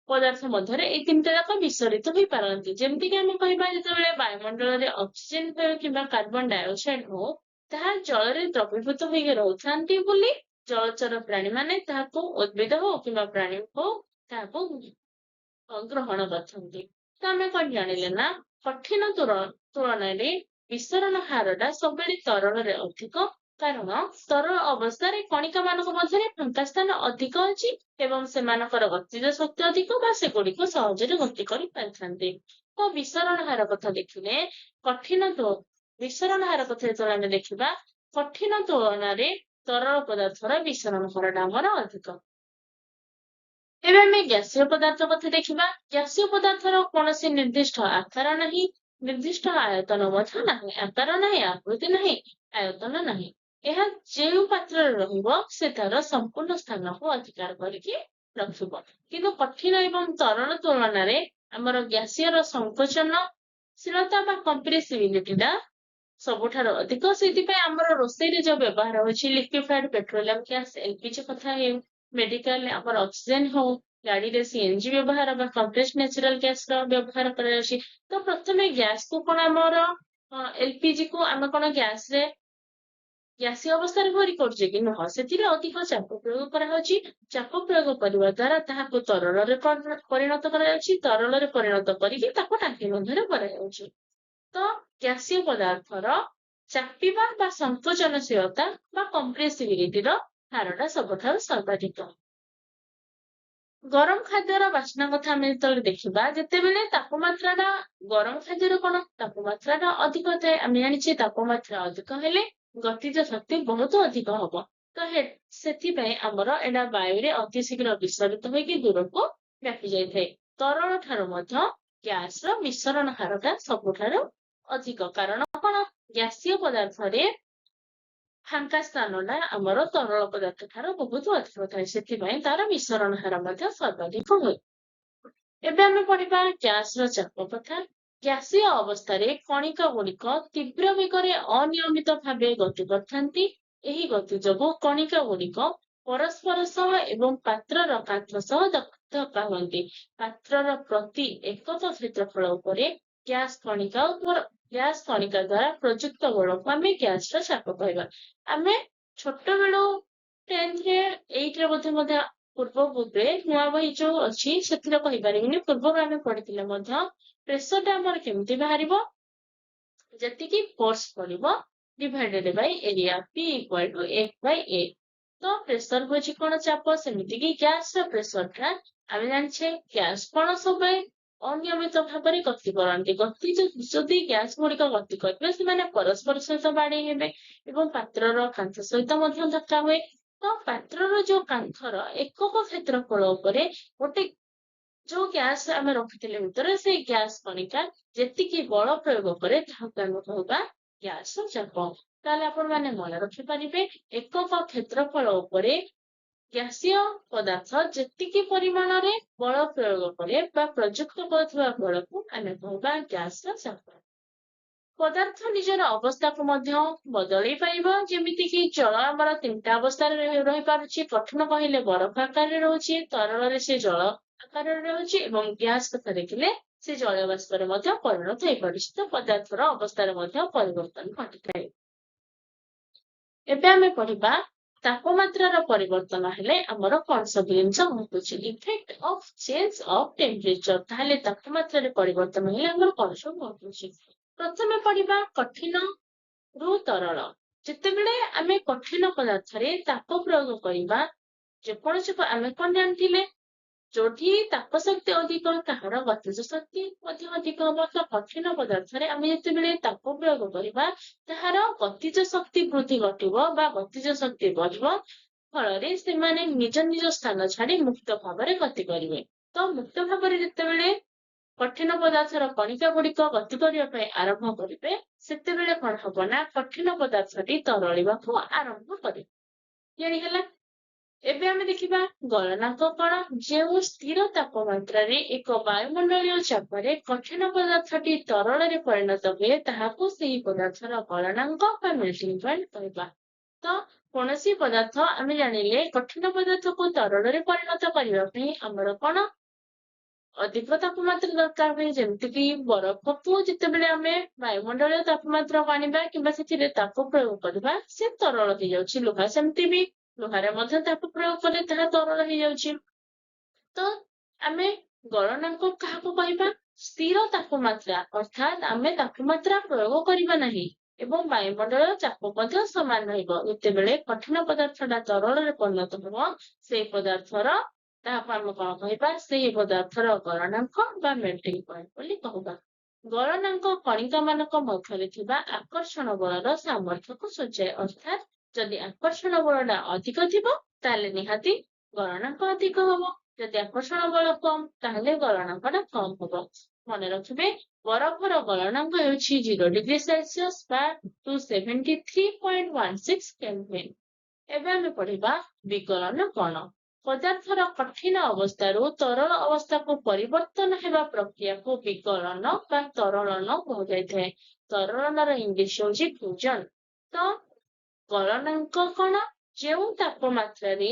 ପଦାର୍ଥ ମଧ୍ୟରେ ଏଇ ତିନିଟା ଯାକ ବିସରିତ ହୋଇପାରନ୍ତି। ଯେମିତିକି ଆମେ କହିବା, ଯେତେବେଳେ ବାୟୁମଣ୍ଡଳରେ ଅକ୍ସିଜେନ ହେଉ କିମ୍ବା କାର୍ବନ ଡାଇଅକ୍ସାଇଡ ହଉ, ତାହା ଜଳରେ ଦ୍ରବୀଭୂତ ହେଇକି ରହୁଥାନ୍ତି ବୋଲି ଜଳଚର ପ୍ରାଣୀମାନେ ତାହାକୁ, ଉଦ୍ଭିଦ ହଉ କିମ୍ବା ପ୍ରାଣୀ ହଉ, ତାହାକୁ ଗ୍ରହଣ କରିଥାନ୍ତି। ତ ଆମେ କଣ ଜାଣିଲେ ନା କଠିନ ତୁଳନାରେ ବିସରଣ ହାରଟା ସବୁବେଳେ ତରଳରେ ଅଧିକ, କାରଣ ତରଳ ଅବସ୍ଥାରେ କଣିକା ମାନଙ୍କ ମଧ୍ୟରେ ଫାଙ୍କା ସ୍ଥାନ ଅଧିକ ଅଛି ଏବଂ ସେମାନଙ୍କର ଗତିଜ ଶକ୍ତି ଅଧିକ ବା ସେଗୁଡିକ ସହଜରେ ଗତି କରିପାରିଥାନ୍ତି। ତ ବିସରଣ ହାର କଥା ଦେଖିଲେ କଠିନ ବିସରଣ ହାର କଥା ଯେତେବେଳେ ଆମେ ଦେଖିବା, କଠିନ ତୁଳନାରେ ତରଳ ପଦାର୍ଥର ବିସରଣ ହାରଟା ଆମର ଅଧିକ। ଏବେ ଆମେ ଗ୍ୟାସୀୟ ପଦାର୍ଥ କଥା ଦେଖିବା। ଗ୍ୟାସୀୟ ପଦାର୍ଥର କୌଣସି ନିର୍ଦ୍ଦିଷ୍ଟ ଆକାର ନାହିଁ, ନିର୍ଦ୍ଦିଷ୍ଟ ଆୟତନ ମଧ୍ୟ ନାହିଁ। ଆକାର ନାହିଁ, ଆକୃତି ନାହିଁ, ଆୟତନ ନାହିଁ। ଏହା ଯେଉଁ ପାତ୍ରରେ ରହିବ, ସେ ତାର ସମ୍ପୂର୍ଣ୍ଣ ସ୍ଥାନକୁ ଅଧିକାର କରିକି ରଖିବ। କିନ୍ତୁ କଠିନ ଏବଂ ତରଳ ତୁଳନାରେ ଆମର ଗ୍ୟାସୀୟର ସଂକୋଚନଶୀଳତା ବା କମ୍ପ୍ରେସିବିଲିଟିଟା ସବୁଠାରୁ ଅଧିକ। ସେଇଥିପାଇଁ ଆମର ରୋଷେଇରେ ଯୋଉ ବ୍ୟବହାର ହଉଛି ଲିକ୍ୱିଫାଏଡ ପେଟ୍ରୋଲିୟମ ଗ୍ୟାସ, ଏଲପିଜି କଥା ହେଉ, ମେଡିକାଲରେ ଆମର ଅକ୍ସିଜେନ ହଉ, ଗାଡିରେ ସିଏନଜି ବ୍ୟବହାର ବା କମ୍ପ୍ରେସ ନ୍ୟାଚୁରାଲ ଗ୍ୟାସ ର ବ୍ୟବହାର କରାଯାଉଛି। ତ ପ୍ରଥମେ ଗ୍ୟାସକୁ କଣ, ଆମର ଏଲପିଜି କୁ ଆମେ କଣ ଗ୍ୟାସରେ ଗ୍ୟାସୀୟ ଅବସ୍ଥାରେ ଭରି କରୁଛେ କି? ନୁହଁ। ସେଥିରେ ଅଧିକ ଚାପ ପ୍ରୟୋଗ କରାହଉଛି। ଚାପ ପ୍ରୟୋଗ କରିବା ଦ୍ଵାରା ତାହାକୁ ତରଳରେ ପରିଣତ କରାଯାଉଛି। ତରଳରେ ପରିଣତ କରିକି ତାକୁ ଟାଙ୍କି ମଧ୍ୟରେ ଭରାଯାଉଛି। ତ ଗ୍ୟାସୀୟ ପଦାର୍ଥର ଚାପିବା ବା ସଂକୋଚନଶୀଳତା ବା କମ୍ପ୍ରେସିବିଲିଟିର ହାରଟା ସବୁଠାରୁ ସର୍ବାଧିକ। ଗରମ ଖାଦ୍ୟର ବାସ୍ନା କଥା ଆମେ ଯେତେବେଳେ ଦେଖିବା, ଯେତେବେଳେ ତାପମାତ୍ରାଟା, ଗରମ ଖାଦ୍ୟର କଣ ତାପମାତ୍ରାଟା ଅଧିକ ଥାଏ। ଆମେ ଜାଣିଛେ, ତାପମାତ୍ରା ଅଧିକ ହେଲେ ଗତିଜ ଶକ୍ତି ବହୁତ ଅଧିକ ହବ। ତ ସେଥିପାଇଁ ଆମର ଏଇଟା ବାୟୁରେ ଅତି ଶୀଘ୍ର ବିସରିତ ହୋଇକି ଦୂରକୁ ବ୍ୟାପି ଯାଇଥାଏ। ତରଳ ଠାରୁ ମଧ୍ୟ ଗ୍ୟାସର ମିଶ୍ରଣ ହାରଟା ସବୁଠାରୁ ଅଧିକ। କାରଣ କଣ? ଗ୍ୟାସୀୟ ପଦାର୍ଥରେ ଫାଙ୍କା ସ୍ଥାନଟା ଆମର ତରଳ ପଦାର୍ଥ ଠାରୁ ବହୁତ ଅଧିକ ଥାଏ। ସେଥିପାଇଁ ତାର ମିଶ୍ରଣ ହାର ମଧ୍ୟ ସର୍ବାଧିକ ହୁଏ। ଏବେ ଆମେ ପଢିବା ଗ୍ୟାସର ଚାପ କଥା। ଗ୍ୟାସୀୟ ଅବସ୍ଥାରେ କଣିକା ଗୁଡିକ ତୀବ୍ର ବେଗରେ ଅନିୟମିତ ଭାବେ ଗତି କରିଥାନ୍ତି। ଏହି ଗତି ଯୋଗୁ କଣିକା ଗୁଡିକ ପରସ୍ପର ସହ ଏବଂ ପାତ୍ରର କାନ୍ଥ ସହ ଧକ୍କା ହୁଅନ୍ତି। ପାତ୍ରର ପ୍ରତି ଏକକ କ୍ଷେତ୍ରଫଳ ଉପରେ ଗ୍ୟାସ କଣିକା ଦ୍ଵାରା ପ୍ରଯୁକ୍ତ ବଳକୁ ଆମେ ଗ୍ୟାସର ଚାପ କହିବା। ଆମେ ଛୋଟବେଳୁ 10ଥରେ, 8ରେ ବୋଧେ ମଧ୍ୟ, ପୂର୍ବ ବୁକରେ, ନୂଆ ବହି ଯୋଉ ଅଛି ସେଥିରେ କହିପାରିବିନି, ପୂର୍ବରୁ ଆମେ ପଢିଥିଲେ ମଧ୍ୟ ପ୍ରେସରଟା ଆମର କେମିତି ବାହାରିବ? ଯେତିକି ଫୋର୍ସ ପଡିବ divided by area, P equal to F by A। ତ ପ୍ରେସର ହଉଛି କଣ? ଚାପ। ସେମିତି କି ଗ୍ୟାସର ପ୍ରେସରଟା ଆମେ ଜାଣିଛେ, ଗ୍ୟାସ କଣ ସବୁବେଳେ ଅନିୟମିତ ଭାବରେ ଗତି କରନ୍ତି। ଗତି ଯଦି ଗ୍ୟାସ ଗୁଡିକ ଗତି କରିବେ, ସେମାନେ ପରସ୍ପର ସହିତ ବାଡେଇ ହେବେ ଏବଂ ପାତ୍ରର କାନ୍ଥ ସହିତ ମଧ୍ୟ ଧକ୍କା ହୁଏ। ତ ପାତ୍ରର ଯୋଉ କାନ୍ଥର ଏକକ କ୍ଷେତ୍ରଫଳ ଉପରେ ଗୋଟେ ଯୋଉ ଗ୍ୟାସ ଆମେ ରଖିଥିଲେ ଭିତରେ, ସେଇ ଗ୍ୟାସ କଣିକା ଯେତିକି ବଳ ପ୍ରୟୋଗ କରେ, ତାହାକୁ ଆମେ କହିବା ଗ୍ୟାସ ଚାପ। ତାହେଲେ ଆପଣ ମାନେ ମନେ ରଖିପାରିବେ, ଏକକ କ୍ଷେତ୍ରଫଳ ଉପରେ ଗ୍ୟାସୀୟ ପଦାର୍ଥ ଯେତିକି ପରିମାଣରେ ବଳ ପ୍ରୟୋଗ କରେ ବା ପ୍ରଯୁକ୍ତ କରୁଥିବା ବଳକୁ ଆମେ କହିବା ଗ୍ୟାସର ଚାପ। ପଦାର୍ଥ ନିଜର ଅବସ୍ଥାକୁ ମଧ୍ୟ ବଦଳେଇ ପାରିବ। ଯେମିତି କି ଜଳ ଆମର ତିନିଟା ଅବସ୍ଥାରେ ରହିପାରୁଛି। କଠିନ କହିଲେ ବରଫ ଆକାରରେ ରହୁଛି, ତରଳରେ ସେ ଜଳ ଆକାରରେ ରହୁଛି ଏବଂ ଗ୍ୟାସ କଥା ଦେଖିଲେ ସେ ଜଳ ବାଷ୍ପରେ ମଧ୍ୟ ପରିଣତ ହେଇପାରୁଛି। ତ ପଦାର୍ଥର ଅବସ୍ଥାରେ ମଧ୍ୟ ପରିବର୍ତ୍ତନ ଘଟିଥାଏ। ଏବେ ଆମେ ପଢିବା ତାପମାତ୍ରାର ପରିବର୍ତ୍ତନ ହେଲେ ଆମର କଣ ସବୁ ଜିନିଷ ଘଟୁଛି, effect of change of temperature। ତାହେଲେ ତାପମାତ୍ରାରେ ପରିବର୍ତ୍ତନ ହେଲେ ଆମର କଣ ସବୁ ଘଟୁଛି? ପ୍ରଥମେ ପଢିବା କଠିନ ରୁ ତରଳ। ଯେତେବେଳେ ଆମେ କଠିନ ପଦାର୍ଥରେ ତାପ ପ୍ରୟୋଗ କରିବା, ଯେକୌଣସି, ଆମେ କଣ ଜାଣିଥିଲେ? ଯୋଉଠି ତାପ ଶକ୍ତି ଅଧିକ, ତାହାର ଗତିଜ ଶକ୍ତି ମଧ୍ୟ ଅଧିକ ହବ। ତ କଠିନ ପଦାର୍ଥରେ ଆମେ ଯେତେବେଳେ ତାପ ପ୍ରୟୋଗ କରିବା, ତାହାର ଗତିଜ ଶକ୍ତି ବୃଦ୍ଧି ଘଟିବ ବା ଗତିଜ ଶକ୍ତି ବଢିବ। ଫଳରେ ସେମାନେ ନିଜ ନିଜ ସ୍ଥାନ ଛାଡି ମୁକ୍ତ ଭାବରେ ଗତି କରିବେ। ତ ମୁକ୍ତ ଭାବରେ ଯେତେବେଳେ କଠିନ ପଦାର୍ଥର କଣିକା ଗୁଡିକ ଗତି କରିବା ପାଇଁ ଆରମ୍ଭ କରିବେ, ସେତେବେଳେ କଣ ହବ ନା କଠିନ ପଦାର୍ଥଟି ତରଳିବାକୁ ଆରମ୍ଭ କରିବ। ଜାଣି ହେଲା? ଏବେ ଆମେ ଦେଖିବା ଗଳନାଙ୍କ କଣ। ଯେଉଁ ସ୍ଥିର ତାପମାତ୍ରାରେ ଏକ ବାୟୁମଣ୍ଡଳୀୟ ଚାପରେ କଠିନ ପଦାର୍ଥଟି ତରଳରେ ପରିଣତ ହୁଏ, ତାହାକୁ ସେହି ପଦାର୍ଥର ଗଳନାଙ୍କ ବା ମେଲ୍ଟିଂ ପଏଣ୍ଟ କହିବା। ତ କୌଣସି ପଦାର୍ଥ, ଆମେ ଜାଣିଲେ, କଠିନ ପଦାର୍ଥକୁ ତରଳରେ ପରିଣତ କରିବା ପାଇଁ ଆମର କଣ ଅଧିକ ତାପମାତ୍ରା ଦରକାର ହୁଏ। ଯେମିତି କି ବରଫକୁ ଯେତେବେଳେ ଆମେ ବାୟୁମଣ୍ଡଳୀୟ ତାପମାତ୍ରାକୁ ଆଣିବା କିମ୍ବା ସେଥିରେ ତାପ ପ୍ରୟୋଗ କରିବା, ସେ ତରଳ ହେଇଯାଉଛି। ଲୁହା ସେମିତି ବି, ଲୁହାରେ ମଧ୍ୟ ତାପ ପ୍ରୟୋଗ କଲେ ତାହା ତରଳ ହେଇଯାଉଛି। ତ ଆମେ ଗଳନାଙ୍କ କାହାକୁ କହିବା? ସ୍ଥିର ତାପମାତ୍ରା, ଅର୍ଥାତ୍ ଆମେ ତାପମାତ୍ରା ପ୍ରୟୋଗ କରିବା ନାହିଁ ଏବଂ ବାୟୁମଣ୍ଡଳ ଚାପ ମଧ୍ୟ ସମାନ ରହିବ, ଯେତେବେଳେ କଠିନ ପଦାର୍ଥଟା ତରଳରେ ପରିଣତ ହେବ, ସେଇ ପଦାର୍ଥର, ତାହାକୁ ଆମେ କଣ କହିବା? ସେହି ପଦାର୍ଥର ଗଳନାଙ୍କ ବା ମେଲ୍ଟିଂ ପଏଣ୍ଟ ବୋଲି କହିବା। ଗଳନାଙ୍କ କଣିକା ମାନଙ୍କ ମଧ୍ୟରେ ଥିବା ଆକର୍ଷଣ ବଳର ସାମର୍ଥ୍ୟକୁ ସୂଚାଏ। ଅର୍ଥାତ୍ ଯଦି ଆକର୍ଷଣ ବଳଟା ଅଧିକ ଥିବ, ତାହେଲେ ନିହାତି ଗଳନାଙ୍କ ଅଧିକ ହବ। ଯଦି ଆକର୍ଷଣ ବଳ କମ, ତାହେଲେ ଗଳନାଙ୍କଟା କମ ହବ। ମନେ ରଖିବେ, ବରଫର ଗଳନାଙ୍କ ହେଉଛି 0 ଡିଗ୍ରୀ ସେଲସିୟସ ବା 273.16 କେଲଭିନ। ଏବେ ଆମେ ପଢିବା ବିଗଳନ କଣ। ପଦାର୍ଥର କଠିନ ଅବସ୍ଥାରୁ ତରଳ ଅବସ୍ଥାକୁ ପରିବର୍ତ୍ତନ ହେବା ପ୍ରକ୍ରିୟାକୁ ବିଗଳନ ବା ତରଳନ କୁହାଯାଇଥାଏ। ତରଳନର ଇଂଲିଶ ହେଉଛି ଫ୍ୟୁଜନ। ତ ଗଳନାଙ୍କ କଣ? ଯେଉଁ ତାପମାତ୍ରାରେ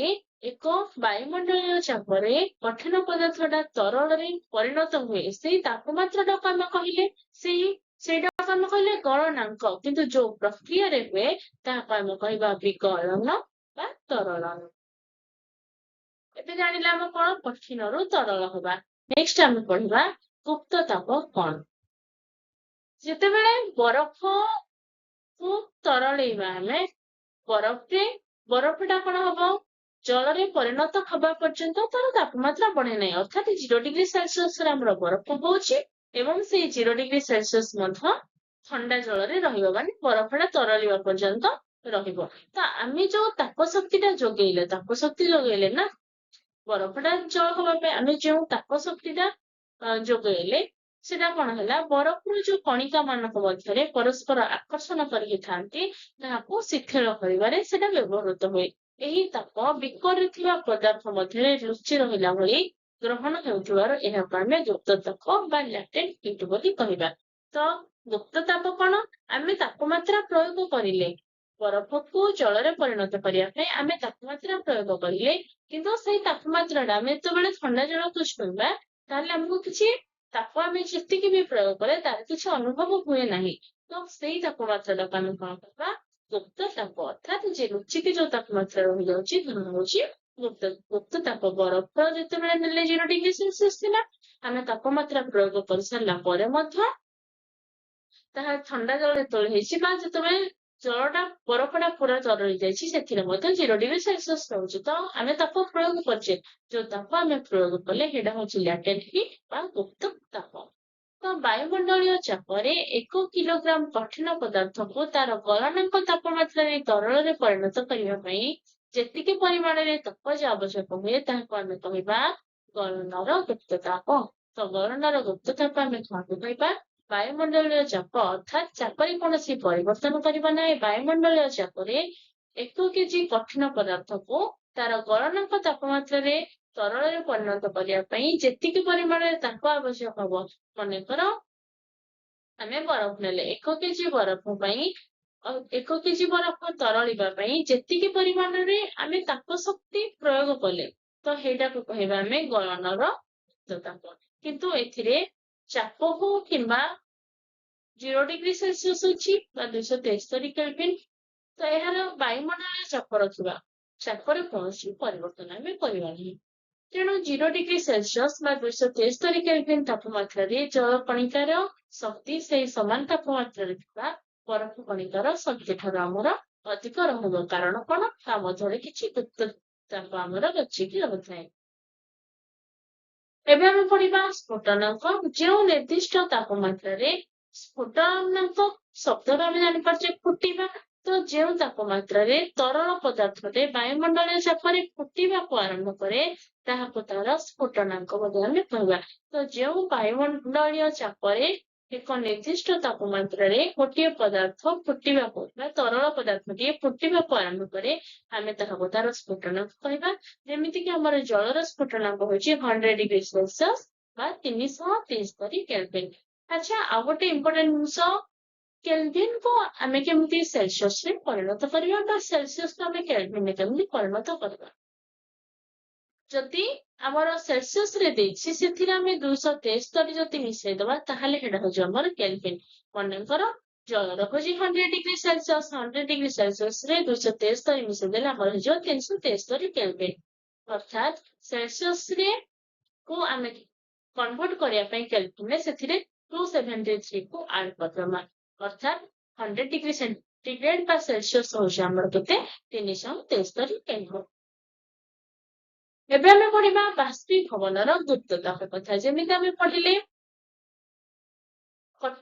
ଏକ ବାୟୁମଣ୍ଡଳୀୟ ଚାପରେ କଠିନ ପଦାର୍ଥଟା ତରଳରେ ପରିଣତ ହୁଏ, ସେଇ ତାପମାତ୍ରାଟାକୁ ଆମେ କହିଲେ ସେଇଟାକୁ ଆମେ କହିଲେ ଗଳନାଙ୍କ। କିନ୍ତୁ ଯୋଉ ପ୍ରକ୍ରିୟାରେ ହୁଏ, ତାହାକୁ ଆମେ କହିବା ବିଗଳନ ବା ତରଳନ। ଏବେ ଜାଣିଲେ ଆମେ କଣ? କଠିନରୁ ତରଳ ହବା। ନେକ୍ସଟ ଆମେ ପଢିବା ଗୁପ୍ତ ତାପ କଣ। ଯେତେବେଳେ ବରଫକୁ ତରଳେଇବା ଆମେ ବରଫରେ, ବରଫଟା କଣ ହବ? ଜଳରେ ପରିଣତ ହବା ପର୍ଯ୍ୟନ୍ତ ତାର ତାପମାତ୍ରା ବଢେ ନାହିଁ। ଅର୍ଥାତ୍ 0 ଡିଗ୍ରୀ ସେଲସିୟସରେ ଆମର ବରଫ ହଉଛି ଏବଂ ସେଇ 0 ଡିଗ୍ରୀ ସେଲସିୟସ ମଧ୍ୟ ଥଣ୍ଡା ଜଳରେ ରହିବ, ମାନେ ବରଫଟା ତରଳିବା ପର୍ଯ୍ୟନ୍ତ ରହିବ। ତ ଆମେ ଯୋଉ ତାପ ଶକ୍ତିଟା ଯୋଗେଇଲେ, ତାପ ଶକ୍ତି ଯୋଗେଇଲେ ନା ବରଫଟା ଜଳ ହବା ପାଇଁ, ଆମେ ଯେଉଁ ତାପ ଶକ୍ତିଟା ଯୋଗେଇଲେ, ସେଟା କଣ ହେଲା? ବରଫର ଯୋଉ କଣିକା ମାନଙ୍କ ମଧ୍ୟରେ ପରସ୍ପର ଆକର୍ଷଣ କରିକି ଥାନ୍ତି, ତାହାକୁ ଶିଥିଳ କରିବାରେ ସେଟା ବ୍ୟବହୃତ ହୁଏ। ଏହି ତାପ ବିକରରେ ଥିବା ପଦାର୍ଥ ମଧ୍ୟରେ ଲୁଚି ରହିଲା ଭଳି ଗ୍ରହଣ ହେଉଥିବାରୁ ଏହାକୁ ଆମେ ଗୁପ୍ତ ତାପ ବା ଲାଟେଣ୍ଟ ହିଟ୍ ବୋଲି କହିବା। ତ ଗୁପ୍ତ ତାପ କଣ? ଆମେ ତାପମାତ୍ରା ପ୍ରୟୋଗ କରିଲେ, ବରଫକୁ ଜଳରେ ପରିଣତ କରିବା ପାଇଁ ଆମେ ତାପମାତ୍ରା ପ୍ରୟୋଗ କରିଲେ, କିନ୍ତୁ ସେଇ ତାପମାତ୍ରାଟା ଆମେ ଯେତେବେଳେ ଥଣ୍ଡା ଜଳକୁ ଛୁଇଁବା, ତାହେଲେ ଆମକୁ କିଛି ତାପ ଆମେ ଯେତିକି ବି ପ୍ରୟୋଗ କଲେ ତାର କିଛି ଅନୁଭବ ହୁଏ ନାହିଁ। ତ ସେଇ ତାପମାତ୍ରାଟାକୁ ଆମେ କଣ କହିବା? ଗୁପ୍ତ ତାପ। ଅର୍ଥାତ୍ ଯେ ଲୁଚିକି ଯୋଉ ତାପମାତ୍ରା ରହିଯାଉଛି, ତାହା ହଉଛି ଗୁପ୍ତ ତାପ। ବରଫ ଯେତେବେଳେ ନେଲେ 0 ଡିଗ୍ରୀ ସେଲସିୟସ ଥିଲା, ଆମେ ତାପମାତ୍ରା ପ୍ରୟୋଗ କରିସାରିଲା ପରେ ମଧ୍ୟ ତାହା ଥଣ୍ଡା ଜଳ ଯେତେବେଳେ ହେଇଛି ବା ଯେତେବେଳେ ଜଳଟା ବରଫଟା ପୁରା ତରଳି ଯାଇଛି, ସେଥିରେ ମଧ୍ୟ 0 ଡିଗ୍ରୀ ସେଲସିୟସ ରହୁଛି। ତ ଆମେ ତାପ ପ୍ରୟୋଗ କରିଛେ। ଯୋଉ ତାପ ଆମେ ପ୍ରୟୋଗ କଲେ, ସେଇଟା ହଉଛି ଲାଟେଣ୍ଟ ହିଟ୍ ବା ଗୁପ୍ତ ତାପ। ତ ବାୟୁମଣ୍ଡଳୀୟ ଚାପରେ 1 କିଲୋଗ୍ରାମ କଠିନ ପଦାର୍ଥକୁ ତାର ଗଳନାଙ୍କ ତାପମାତ୍ରାରେ ତରଳରେ ପରିଣତ କରିବା ପାଇଁ ଯେତିକି ପରିମାଣରେ ତାପଜ ଆବଶ୍ୟକ ହୁଏ, ତାହାକୁ ଆମେ କହିବା ଗଳନର ଗୁପ୍ତ ତାପ। ତ ଗଳନର ଗୁପ୍ତ ତାପ ଆମେ କାହାକୁ କହିବା? ବାୟୁମଣ୍ଡଳୀୟ ଚାପ, ଅର୍ଥାତ୍ ଚାପରେ କୌଣସି ପରିବର୍ତ୍ତନ କରିବା ନାହିଁ, ବାୟୁମଣ୍ଡଳୀୟ ଚାପରେ 1 କେଜି କଠିନ ପଦାର୍ଥକୁ ତାର ଗଳନାଙ୍କ ତାପମାତ୍ରାରେ ତରଳରେ ପରିଣତ କରିବା ପାଇଁ ଯେତିକି ପରିମାଣରେ ତାପ ଆବଶ୍ୟକ ହବ। ମନେକର ଆମେ ବରଫ ନେଲେ, 1 କେଜି ବରଫ ପାଇଁ, 1 କେଜି ବରଫ ତରଳିବା ପାଇଁ ଯେତିକି ପରିମାଣରେ ଆମେ ତାପ ଶକ୍ତି ପ୍ରୟୋଗ କଲେ, ତ ସେଇଟାକୁ କହିବା ଆମେ ଗଳନର ତାପ। କିନ୍ତୁ ଏଥିରେ ଚାପ ହଉ କିମ୍ବା 0 ଡିଗ୍ରୀ ସେଲସିୟସ ଅଛି ବା 273 କେଲଭିନ, ତ ଏହାର ବାୟୁମଣ୍ଡଳୀୟ ଚାପ ରଖିବା, ଚାପରେ କୌଣସି ପରିବର୍ତ୍ତନ ଆମେ କରିବା ନାହିଁ। ତେଣୁ 0 ଡିଗ୍ରୀ ସେଲସିୟସ ବା 273 କେଲଭିନ ତାପମାତ୍ରାରେ ଜଳ କଣିକାର ଶକ୍ତି ସେଇ ସମାନ ତାପମାତ୍ରାରେ ଥିବା ବରଫ କଣିକାର ଶକ୍ତି ଠାରୁ ଆମର ଅଧିକ ରହିବ। କାରଣ କଣ? ତା ମଧ୍ୟରେ କିଛି ଗୁପ୍ତ ତାପ ଆମର ଲୁଚିକି ରହିଥାଏ। ଏବେ ଆମେ ପଢିବା ସ୍ଫୁଟନାଙ୍କ। ଯେଉଁ ନିର୍ଦ୍ଦିଷ୍ଟ ତାପମାତ୍ରାରେ, ସ୍ଫୁଟନାଙ୍କ ଶବ୍ଦରୁ ଆମେ ଜାଣିପାରୁଛେ ଫୁଟିବା, ତ ଯେଉଁ ତାପମାତ୍ରାରେ ତରଳ ପଦାର୍ଥରେ ବାୟୁମଣ୍ଡଳୀୟ ଚାପରେ ଫୁଟିବାକୁ ଆରମ୍ଭ କରେ, ତାହାକୁ ତାର ସ୍ଫୁଟନାଙ୍କ ବୋଲି ଆମେ କହିବା। ତ ଯେଉଁ ବାୟୁମଣ୍ଡଳୀୟ ଚାପରେ ଏକ ନିର୍ଦ୍ଦିଷ୍ଟ ତାପମାତ୍ରାରେ ଗୋଟିଏ ପଦାର୍ଥ ଫୁଟିବାକୁ ବା ତରଳ ପଦାର୍ଥଟିଏ ଫୁଟିବାକୁ ଆରମ୍ଭ କରେ, ଆମେ ତାହାକୁ ତାର ସ୍ଫୁଟନାଙ୍କ କହିବା। ଯେମିତିକି ଆମର ଜଳର ସ୍ଫୁଟନାଙ୍କ ହଉଛି 100 ଡିଗ୍ରୀ ସେଲସିୟସ ବା 373 କେଲଭିନ। ଆଚ୍ଛା, ଆଉ ଗୋଟେ ଇମ୍ପୋର୍ଟାଣ୍ଟ ଜିନିଷ, କେଲଭିନ କୁ ଆମେ କେମିତି ସେଲସିୟସ ରେ ପରିଣତ କରିବା ବା ସେଲସିୟସ କୁ ଆମେ କେଲଭିନ ରେ କେମିତି ପରିଣତ କରିବା? ଯଦି ଆମର ସେଲସିୟସ ରେ ଦେଇଛି, ସେଥିରେ ଆମେ 273 ଯଦି ମିଶେଇଦବା, ତାହେଲେ ସେଇଟା ହଉଛି ଆମର କେଲଭିନ। ମନେକର ଜଳର ହଉଛି 100 ଡିଗ୍ରୀ ସେଲସିୟସ। 100 ଡିଗ୍ରୀ ସେଲସିୟସ ରେ 273 ମିଶେଇ ଦେଲେ ଆମର ହେଇଯିବ 373 କେଲଭିନ। ଅର୍ଥାତ୍ ସେଲସିୟସ ରେ କୁ ଆମେ କନଭର୍ଟ କରିବା ପାଇଁ କେଲଭିନ ରେ ସେଥିରେ 273 କୁ ଆଡ କରିଦବା। ଅର୍ଥାତ୍ 100 ଡିଗ୍ରୀ ସେଣ୍ଟିଗ୍ରେଡ ବା ସେଲସିୟସ ହଉଛି ଆମର କେତେ? 373 କେଲଭିନ। ଏବେ ଆମେ ପଢିବା ବାଷ୍ପୀଭବନର ଗୁପ୍ତ ତାପ କଥା। ଯେମିତି ଆମେ ପଢିଲେ କଠିନ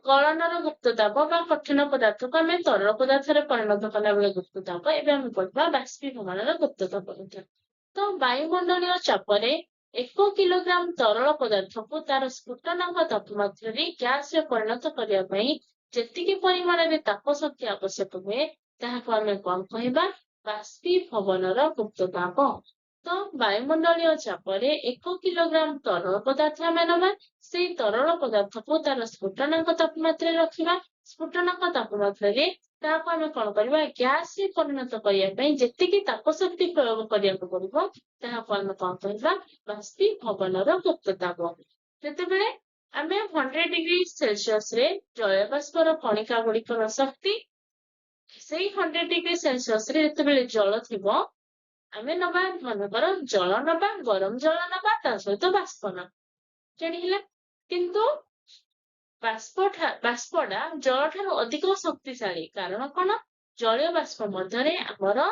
ଗଳନର ଗୁପ୍ତ ତାପ ବା କଠିନ ପଦାର୍ଥକୁ ଆମେ ତରଳ ପଦାର୍ଥରେ ପରିଣତ କଲା ବେଳେ ଗୁପ୍ତ ତାପ। ଏବେ ଆମେ ପଢିବା ବାଷ୍ପୀଭବନର ଗୁପ୍ତ ତାପ କଥା। ତ ବାୟୁମଣ୍ଡଳୀୟ ଚାପରେ 1 କିଲୋଗ୍ରାମ ତରଳ ପଦାର୍ଥକୁ ତାର ସ୍ଫୁଟନାଙ୍କ ତାପମାତ୍ରାରେ ଗ୍ୟାସରେ ପରିଣତ କରିବା ପାଇଁ ଯେତିକି ପରିମାଣରେ ତାପ ଶକ୍ତି ଆବଶ୍ୟକ ହୁଏ, ତାହାକୁ ଆମେ କଣ କହିବା? ବାଷ୍ପୀଭବନର ଗୁପ୍ତ ତାପ। ତ ବାୟୁମଣ୍ଡଳୀୟ ଚାପରେ 1 କିଲୋଗ୍ରାମ ତରଳ ପଦାର୍ଥ ଆମେ ନବା, ସେଇ ତରଳ ପଦାର୍ଥକୁ ତାର ସ୍ଫୁଟନାଙ୍କ ତାପମାତ୍ରାରେ ରଖିବା। ସ୍ଫୁଟନାଙ୍କ ତାପମାତ୍ରାରେ ତାହାକୁ ଆମେ କଣ କରିବା? ଗ୍ୟାସରେ ପରିଣତ କରିବା ପାଇଁ ଯେତିକି ତାପ ଶକ୍ତି ପ୍ରୟୋଗ କରିବାକୁ ପଡିବ, ତାହାକୁ ଆମେ କଣ କହିବା? ବାଷ୍ପୀଭବନର ଗୁପ୍ତ ତାପ। ଯେତେବେଳେ ଆମେ 100 ଡିଗ୍ରୀ ସେଲସିୟସ ରେ ଜଳବାଷ୍ପର କଣିକା ଗୁଡିକର ଶକ୍ତି, ସେଇ 100 ଡିଗ୍ରୀ ସେଲସିୟସ ରେ ଯେତେବେଳେ ଜଳ ଥିବ, ଆମେ ନବା, ମନେକର ଜଳ ନବା, ଗରମ ଜଳ ନବା, ତା ସହିତ ବାଷ୍ପ ନବା, ଜାଣି ହେଲା? କିନ୍ତୁ ବାଷ୍ପଟା ଜଳ ଠାରୁ ଅଧିକ ଶକ୍ତିଶାଳୀ। କାରଣ କଣ? ଜଳୀୟ ବାଷ୍ପ ମଧ୍ୟରେ ଆମର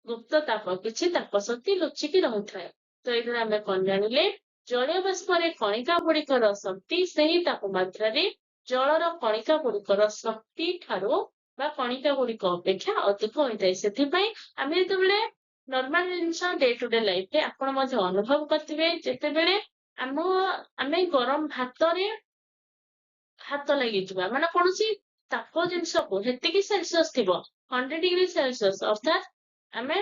ଗୁପ୍ତ ତାପ, କିଛି ତାପ ଶକ୍ତି ଲୁଚିକି ରହିଥାଏ। ତ ଏଇଥିରେ ଆମେ କଣ ଜାଣିଲେ? ଜଳୀୟ ବାଷ୍ପରେ କଣିକା ଗୁଡିକର ଶକ୍ତି ସେହି ତାପମାତ୍ରାରେ ଜଳର କଣିକା ଗୁଡିକର ଶକ୍ତି ଠାରୁ ବା କଣିକା ଗୁଡିକ ଅପେକ୍ଷା ଅଧିକ ହୋଇଥାଏ। ସେଥିପାଇଁ ଆମେ ଯେତେବେଳେ ନର୍ମାଲ ଜିନିଷ ଡେ ଟୁ ଡେ ଲାଇଫରେ ଆପଣ ମଧ୍ୟ ଅନୁଭବ କରିଥିବେ, ଯେତେବେଳେ ଆମେ ଗରମ ଭାତରେ ହାତ ଲାଗିଯିବା, ମାନେ କୌଣସି ତାପ ଜିନିଷକୁ ସେତିକି ସେଲସିୟସ ଥିବ, 100 ଡିଗ୍ରୀ ସେଲସିୟସ, ଅର୍ଥାତ ଆମେ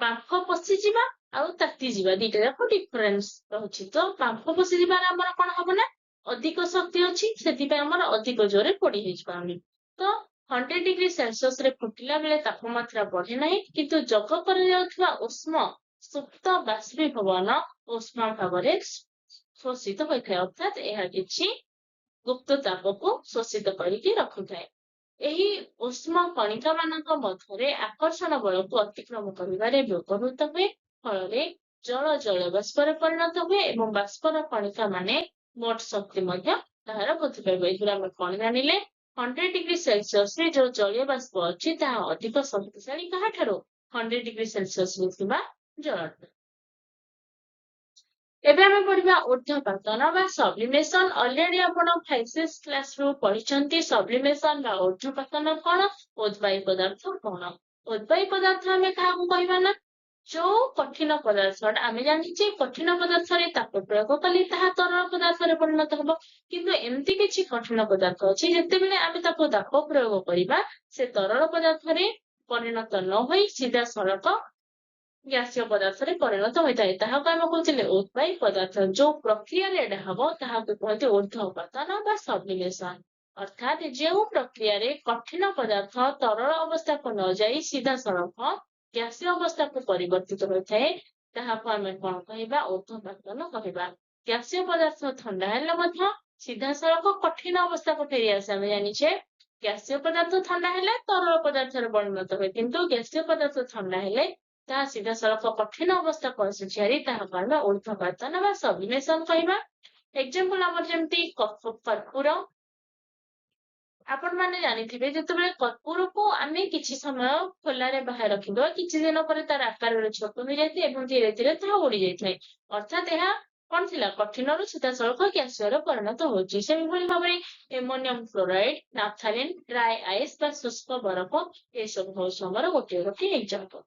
ବାମ୍ଫ ପଶିଯିବା ଆଉ ତାତି ଯିବା, ଦିଟା ଯାକ ଡିଫରେନ୍ସ ରହୁଛି। ତ ବାମ୍ଫ ପଶିଯିବାର ଆମର କଣ ହବ ନା ଅଧିକ ଶକ୍ତି ଅଛି, ସେଥିପାଇଁ ଆମର ଅଧିକ ଜୋରେ ପୋଡି ହେଇଯିବା ଆମେ। ତ 100 ଡିଗ୍ରୀ ସେଲସିୟସ ରେ ଫୁଟିଲା ବେଳେ ତାପମାତ୍ରା ବଢେ ନାହିଁ, କିନ୍ତୁ ଯୋଗ କରାଯାଉଥିବା ଉଷ୍ମ ସୁପ୍ତ ବାଷ୍ପୀଭବନ ଉଷ୍ମ ଭାବରେ ଶୋଷିତ ହୋଇଥାଏ, ଅର୍ଥାତ ଏହା କିଛି ଗୁପ୍ତ ତାପକୁ ଶୋଷିତ କରିକି ରଖିଥାଏ। ଏହି ଉଷ୍ମ କଣିକା ମାନଙ୍କ ମଧ୍ୟରେ ଆକର୍ଷଣ ବଳକୁ ଅତିକ୍ରମ କରିବାରେ ବ୍ୟବହୃତ ହୁଏ। ଫଳରେ ଜଳ ଜଳ ବାଷ୍ପରେ ପରିଣତ ହୁଏ ଏବଂ ବାଷ୍ପର କଣିକା ମାନେ ମୋଟ ଶକ୍ତି ମଧ୍ୟ ତାହାର ବୃଦ୍ଧି ପାଇବ। ଏଥିରୁ ଆମେ କଣ ଜାଣିଲେ? 100 ଡିଗ୍ରୀ ସେଲସିୟସ ରେ ଯୋଉ ଜଳୀୟ ବାଷ୍ପ ଅଛି, ତାହା ଅଧିକ ଶକ୍ତିଶାଳୀ କାହାଠାରୁ? 100 ଡିଗ୍ରୀ ସେଲସିୟସ ରେ ଥିବା ଜଳ। ଏବେ ଆମେ ପଢିବା ଊର୍ଦ୍ଧ୍ୱପାତନ ବା ସବ୍ଲିମେସନ। ଅଲରେଡି ଆପଣ 5 6 କ୍ଲାସ ରୁ ପଢିଛନ୍ତି ସବ୍ଲିମେସନ ବା ଊର୍ଦ୍ଧ୍ୱପାତନ କଣ, ଉଦ୍ବାୟୀ ପଦାର୍ଥ କଣ। ଉଦ୍ବାୟୀ ପଦାର୍ଥ ଆମେ କାହାକୁ କହିବା ନା ଯୋଉ କଠିନ ପଦାର୍ଥ, ଆମେ ଜାଣିଛେ କଠିନ ପଦାର୍ଥରେ ତାପ ପ୍ରୟୋଗ କଲେ ତାହା ତରଳ ପଦାର୍ଥରେ ପରିଣତ ହବ। କିନ୍ତୁ ଏମିତି କିଛି କଠିନ ପଦାର୍ଥ ଅଛି, ଯେତେବେଳେ ଆମେ ତାକୁ ତାପ ପ୍ରୟୋଗ କରିବା, ସେ ତରଳ ପଦାର୍ଥରେ ପରିଣତ ନ ହୋଇ ସିଧାସଳଖ ଗ୍ୟାସୀୟ ପଦାର୍ଥରେ ପରିଣତ ହୋଇଥାଏ, ତାହାକୁ ଆମେ କହୁଥିଲେ ଉଦ୍ବାୟୀ ପଦାର୍ଥ। ଯୋଉ ପ୍ରକ୍ରିୟାରେ ଏଇଟା ହବ, ତାହାକୁ କୁହନ୍ତି ଊର୍ଦ୍ଧ୍ୱପାତନ ବା ସବ୍ଲିମେସନ। ଅର୍ଥାତ୍ ଯେଉଁ ପ୍ରକ୍ରିୟାରେ କଠିନ ପଦାର୍ଥ ତରଳ ଅବସ୍ଥାକୁ ନ ଯାଇ ସିଧାସଳଖ ଗ୍ୟାସୀୟ ଅବସ୍ଥାକୁ ପରିବର୍ତ୍ତିତ ହୋଇଥାଏ, ତାହାକୁ ଆମେ କଣ କହିବା? ଊର୍ଦ୍ଧ୍ୱପାତନ କହିବା। ଗ୍ୟାସୀୟ ପଦାର୍ଥ ଥଣ୍ଡା ହେଲେ ମଧ୍ୟ ସିଧାସଳଖ କଠିନ ଅବସ୍ଥାକୁ ଫେରି ଆସେ। ଆମେ ଜାଣିଛେ ଗ୍ୟାସୀୟ ପଦାର୍ଥ ଥଣ୍ଡା ହେଲେ ତରଳ ପଦାର୍ଥରେ ପରିଣତ ହୁଏ, କିନ୍ତୁ ଗ୍ୟାସୀୟ ପଦାର୍ଥ ଥଣ୍ଡା ହେଲେ ତାହା ସିଧାସଳଖ କଠିନ ଅବସ୍ଥାକୁ ଆସୁଛି ହାରି, ତାହାକୁ ଆମେ ଊର୍ଦ୍ଧ୍ୱପାତନ ବା ସବ୍ଲିମେସନ କହିବା। ଏକ୍ଜାମ୍ପଲ ଆମର ଯେମିତି କର୍ପୂର। ଆପଣ ମାନେ ଜାଣିଥିବେ, ଯେତେବେଳେ କର୍ପୂରକୁ ଆମେ କିଛି ସମୟ ଖୋଲାରେ ବାହାରେ ରଖିଦବା, କିଛି ଦିନ ପରେ ତାର ଆକାରରେ ଛୋଟ ହୋଇଯାଇଥାଏ ଏବଂ ଧୀରେ ଧୀରେ ତାହା ଉଡି ଯାଇଥାଏ। ଅର୍ଥାତ ଏହା କଣ ଥିଲା? କଠିନରୁ ସିଧାସଳଖ ଗ୍ୟାସରେ ପରିଣତ ହଉଛି। ସେଇଭଳି ଭାବରେ ଏମୋନିୟମ କ୍ଲୋରାଇଡ, ନାଫଥାଲିନ, ଡ୍ରାଏ ଆଇସ୍ ବା ଶୁଷ୍କ ବରଫ, ଏସବୁ ହଉଛି ଆମର ଗୋଟିଏ ଗୋଟିଏ ଏକ୍ଜାମ୍ପଲ।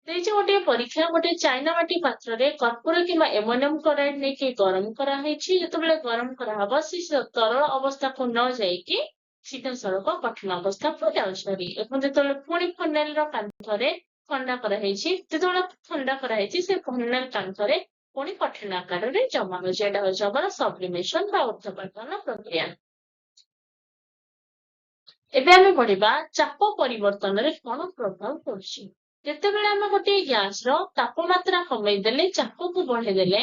ଦେଇଛି ଗୋଟିଏ ପରୀକ୍ଷା। ଗୋଟେ ଚାଇନା ମାଟି ପାତ୍ରରେ କର୍ପୂର କିମ୍ବା ଏମୋନିୟମ କ୍ଲୋରାଇଡ ନେଇକି ଗରମ କରାହେଇଛି। ଯେତେବେଳେ ଗରମ କରାହବ, ସେ ତରଳ ଅବସ୍ଥାକୁ ନ ଯାଇକି ସିଧାସଳଖ କଠିନ ଅବସ୍ଥାକୁ ଯାଉଛି। ଏବଂ ଯେତେବେଳେ ପୁଣି ଫନେଲର କାନ୍ଥରେ ଥଣ୍ଡା କରାହେଇଛି, ଯେତେବେଳେ ଥଣ୍ଡା କରାହେଇଛି, ସେ ଫନେଲ କାନ୍ଥରେ ପୁଣି କଠିନ ଆକାରରେ ଜମା ହଉଛି। ଏଇଟା ହଉଛି ଆମର ସବ୍ଲିମେସନ ବା ଊର୍ଦ୍ଧ୍ୱପାତନ ପ୍ରକ୍ରିୟା। ଏବେ ଆମେ ପଢିବା ଚାପ ପରିବର୍ତ୍ତନରେ କଣ ପ୍ରଭାବ ପଡୁଛି। ଯେତେବେଳେ ଆମେ ଗୋଟିଏ ଗ୍ୟାସ ର ତାପମାତ୍ରା କମେଇ ଦେଲେ, ଚାପକୁ ବଢେଇ ଦେଲେ,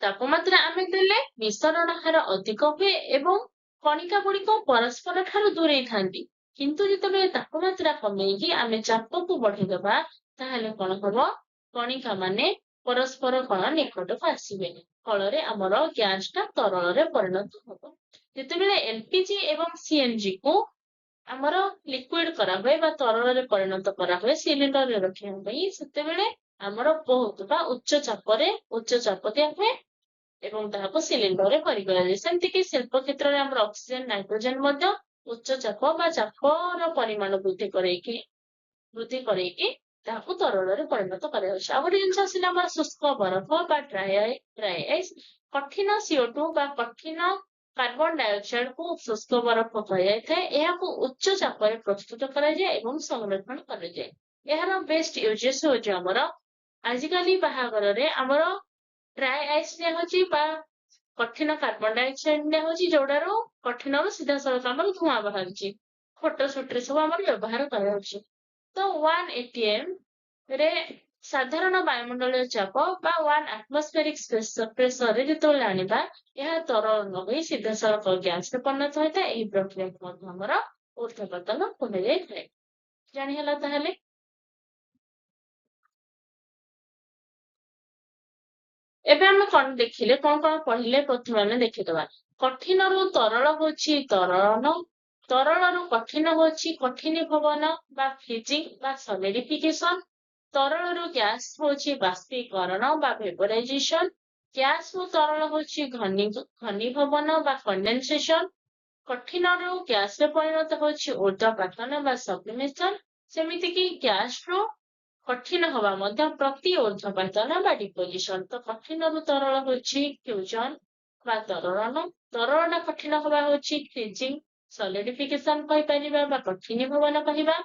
ତାପମାତ୍ରା ଆମେ ଦେଲେ ବିସରଣ ହାର ଅଧିକ ହୁଏ ଏବଂ କଣିକା ଗୁଡିକ ପରସ୍ପର ଠାରୁ ଦୂରେଇ ଥାନ୍ତି। କିନ୍ତୁ ଯେତେବେଳେ ତାପମାତ୍ରା କମେଇକି ଆମେ ଚାପକୁ ବଢେଇଦବା, ତାହେଲେ କଣ ହବ? କଣିକା ମାନେ ପରସ୍ପର କଣ ନିକଟକୁ ଆସିବେ, ଫଳରେ ଆମର ଗ୍ୟାସ ଟା ତରଳରେ ପରିଣତ ହବ। ଯେତେବେଳେ ଏଲପିଜି ଏବଂ ସିଏନଜି କୁ ଆମର ଲିକ୍ୱିଡ କରାହୁଏ ବା ତରଳରେ ପରିଣତ କରାହୁଏ ସିଲିଣ୍ଡରରେ ରଖିବା ପାଇଁ, ସେତେବେଳେ ଆମର ବହୁତ ବା ଉଚ୍ଚ ଚାପରେ ଉଚ୍ଚ ଚାପ ଦିଆ ହୁଏ। ଏବଂ ତାହାକୁ ସିଲିଣ୍ଡରରେ ଭରି କରାଯାଏ। ସେମିତିକି ଶିଳ୍ପ କ୍ଷେତ୍ରରେ ଆମର ଅକ୍ସିଜେନ, ନାଇଟ୍ରୋଜେନ ମଧ୍ୟ ଉଚ୍ଚ ଚାପ ବା ଚାପର ପରିମାଣ ବୃଦ୍ଧି କରେଇକି ତାହାକୁ ତରଳରେ ପରିଣତ କରାଯାଉଛି। ଆଉ ଗୋଟେ ଜିନିଷ ଆସିଲା ଆମର ଶୁଷ୍କ ବରଫ ବା ଡ୍ରାଏ ଆଇସ୍। କଠିନ CO2 ବା କଠିନ କାର୍ବନ ଡାଇଅକ୍ସାଇଡ କୁ ଶୁଷ୍କ ବରଫ କୁହାଯାଇଥାଏ। ଏହାକୁ ଉଚ୍ଚ ଚାପରେ ପ୍ରସ୍ତୁତ କରାଯାଏ ଏବଂ ସଂରକ୍ଷଣ କରାଯାଏ। ଏହାର ବେଷ୍ଟ ୟୁଜେସ୍ ହଉଛି ଆମର ଆଜିକାଲି ବାହାଘରରେ ଆମର ଡ୍ରାଏ ଆଇସ୍ ନିଆହଉଛି ବା କଠିନ କାର୍ବନ ଡାଇଅକ୍ସାଇଡ ନିଆହଉଛି, ଯୋଉଟାରୁ କଠିନରୁ ସିଧାସଳଖ ଆମର ଧୂଆଁ ବାହାରୁଛି। ଫଟୋ ସୁଟ ରେ ସବୁ ଆମର ବ୍ୟବହାର କରାଯାଉଛି। ତ 1 ଏଟିଏମ ରେ ସାଧାରଣ ବାୟୁମଣ୍ଡଳୀୟ ଚାପ ବା 1 ଆଟମୋସ୍ଫେରିକ ପ୍ରେସରରେ ଯେତେବେଳେ ଆଣିବା, ଏହା ତରଳ ନ ହୋଇ ସିଧାସଳଖ ଗ୍ୟାସରେ ପରିଣତ ହୋଇଥାଏ। ଏହି ପ୍ରକ୍ରିୟାକୁ ମଧ୍ୟ ଆମର ଊର୍ଦ୍ଧ୍ୱପତନ କୁହାଯାଇଥାଏ। ଜାଣି ହେଲା ତାହେଲେ? ଏବେ ଆମେ କଣ ଦେଖିଲେ, କଣ କଣ ପଢିଲେ, ପ୍ରଥମେ ଆମେ ଦେଖିଦବା। କଠିନରୁ ତରଳ ହଉଛି ତରଳନ, ତରଳରୁ କଠିନ ହଉଛି କଠିନୀଭବନ ବା ଫ୍ରିଜିଂ ବା ସଲିଡିଫିକେସନ, ତରଳରୁ ଗ୍ୟାସ ହଉଛି ବାଷ୍ପୀକରଣ ବା ଭେପରାଇଜେସନ, ଗ୍ୟାସରୁ ତରଳ ହଉଛି ଘନୀଭବନ ବା କଣ୍ଡେନସେସନ, କଠିନରୁ ଗ୍ୟାସରେ ପରିଣତ ହଉଛି ଊର୍ଦ୍ଧ୍ୱପାତନ ବା ସବ୍ଲିମେସନ। ସେମିତିକି ଗ୍ୟାସରୁ କଠିନ ହବା ମଧ୍ୟ ପ୍ରତି ଊର୍ଦ୍ଧ୍ୱପାତନ ବା ଡିପୋଜିସନ। ତ କଠିନରୁ ତରଳ ହଉଛି ଫ୍ୟୁଜନ ବା ତରଳନ, ତରଳଟା କଠିନ ହବା ହଉଛି ଫ୍ରିଜିଂ, ସଲିଡିଫିକେସନ କହିପାରିବା ବା କଠିନୀଭବନ କହିବା,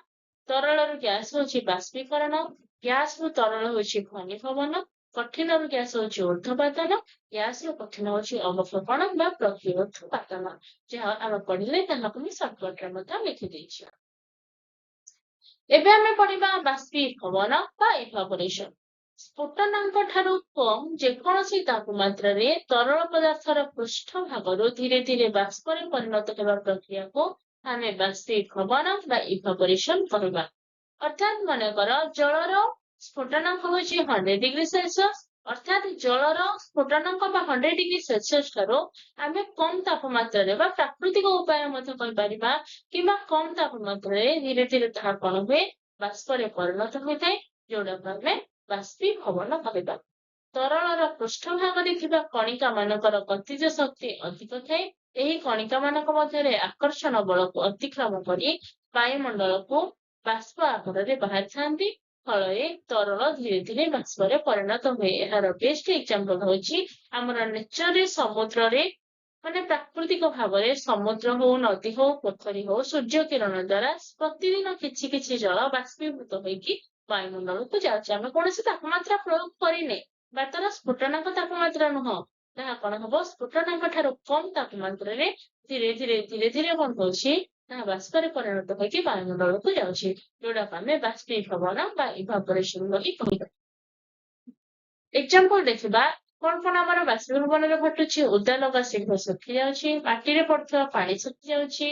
ତରଳରୁ ଗ୍ୟାସ ହଉଛି ବାଷ୍ପୀକରଣ, ଗ୍ୟାସରୁ ତରଳ ହଉଛି ଘନୀଭବନ, କଠିନରୁ ଗ୍ୟାସ ହଉଛି ଊର୍ଦ୍ଧ୍ୱପାତନ, ଗ୍ୟାସରୁ କଠିନ ହଉଛି ଅବକ୍ଷେପଣ ବା ପ୍ରତିଉର୍ଦ୍ଧ୍ୱପାତନ। ଯାହା ଆମେ ପଢିଲେ, ତାହାକୁ ମୁଁ ସର୍ଟକଟରେ ମଧ୍ୟ ଲେଖିଦେଇଛି। ଏବେ ଆମେ ପଢିବା ବାଷ୍ପୀଭବନ ବା ଇଭାପୋରେସନ। ସ୍ଫୁଟନାଙ୍କ ଠାରୁ କମ ଯେକୌଣସି ତାପମାତ୍ରାରେ ତରଳ ପଦାର୍ଥର ପୃଷ୍ଠ ଭାଗରୁ ଧୀରେ ଧୀରେ ବାଷ୍ପରେ ପରିଣତ ହେବା ପ୍ରକ୍ରିୟାକୁ ଆମେ ବାଷ୍ପୀଭବନ ବା ଇଭାପୋରେସନ କହିବା। ଅର୍ଥାତ୍ ମନେକର ଜଳର ସ୍ଫୁଟନାଙ୍କ ହଉଛି 100 ଡିଗ୍ରୀ ସେଲସିୟସ। ଅର୍ଥାତ୍ ଜଳର ସ୍ଫୁଟନାଙ୍କ ବା 100 ଡିଗ୍ରୀ ସେଲସିୟସ ଠାରୁ ଆମେ କମ ତାପମାତ୍ରାରେ ବା ପ୍ରାକୃତିକ ଉପାୟ ମଧ୍ୟ କହିପାରିବା କିମ୍ବା କମ ତାପମାତ୍ରାରେ ଧୀରେ ଧୀରେ ତାହା କଣ ହୁଏ? ବାଷ୍ପରେ ପରିଣତ ହୋଇଥାଏ, ଯୋଉଟାକୁ ଆମେ ବାଷ୍ପୀଭବନ କହିବା। ତରଳର ପୃଷ୍ଠ ଭାଗରେ ଥିବା କଣିକା ମାନଙ୍କର ଗତିଜ ଶକ୍ତି ଅଧିକ ଥାଏ। ଏହି କଣିକା ମାନଙ୍କ ମଧ୍ୟରେ ଆକର୍ଷଣ ବଳକୁ ଅତିକ୍ରମ କରି ବାୟୁମଣ୍ଡଳକୁ ବାଷ୍ପ ଆକାରରେ ବାହାରିଥାନ୍ତି। ଫଳରେ ତରଳ ଧୀରେ ଧୀରେ ବାଷ୍ପରେ ପରିଣତ ହୁଏ। ଏହାର ବେଷ୍ଟ ଏକ୍ଜାମ୍ପଲ ହଉଛି ଆମର ନେଚରରେ, ସମୁଦ୍ରରେ, ମାନେ ପ୍ରାକୃତିକ ଭାବରେ ସମୁଦ୍ର ହଉ, ନଦୀ ହଉ, ପୋଖରୀ ହଉ, ସୂର୍ଯ୍ୟ କିରଣ ଦ୍ଵାରା ପ୍ରତିଦିନ କିଛି କିଛି ଜଳ ବାଷ୍ପୀଭୂତ ହେଇକି ବାୟୁମଣ୍ଡଳକୁ ଯାଉଛି। ଆମେ କୌଣସି ତାପମାତ୍ରା ପ୍ରୟୋଗ କରିନେ ବା ତାର ସ୍ଫୁଟନାଙ୍କ ତାପମାତ୍ରା ନୁହଁ। ତାହା କଣ ହବ? ସ୍ଫୁଟନାଙ୍କ ଠାରୁ କମ ତାପମାତ୍ରାରେ ଧୀରେ ଧୀରେ ଧୀରେ ଧୀରେ କଣ ହଉଛି? ତାହା ବାଷ୍ପରେ ପରିଣତ ହେଇକି ବାୟୁମଣ୍ଡଳକୁ ଯାଉଛି, ଯୋଉଟାକୁ ଆମେ ବାଷ୍ପୀଭବନ ବା ଇଭାପୋରେସନ ବୋଲି କହିବା। ଏକ୍ଜାମ୍ପଲ ଦେଖିବା, କଣ କଣ ଆମର ବାଷ୍ପୀଭବନରେ ଘଟୁଛି। ଓଦା ଲଗା ଶୀଘ୍ର ଶୁଖି ଯାଉଛି, ମାଟିରେ ପଡୁଥିବା ପାଣି ଶୁଖି ଯାଉଛି,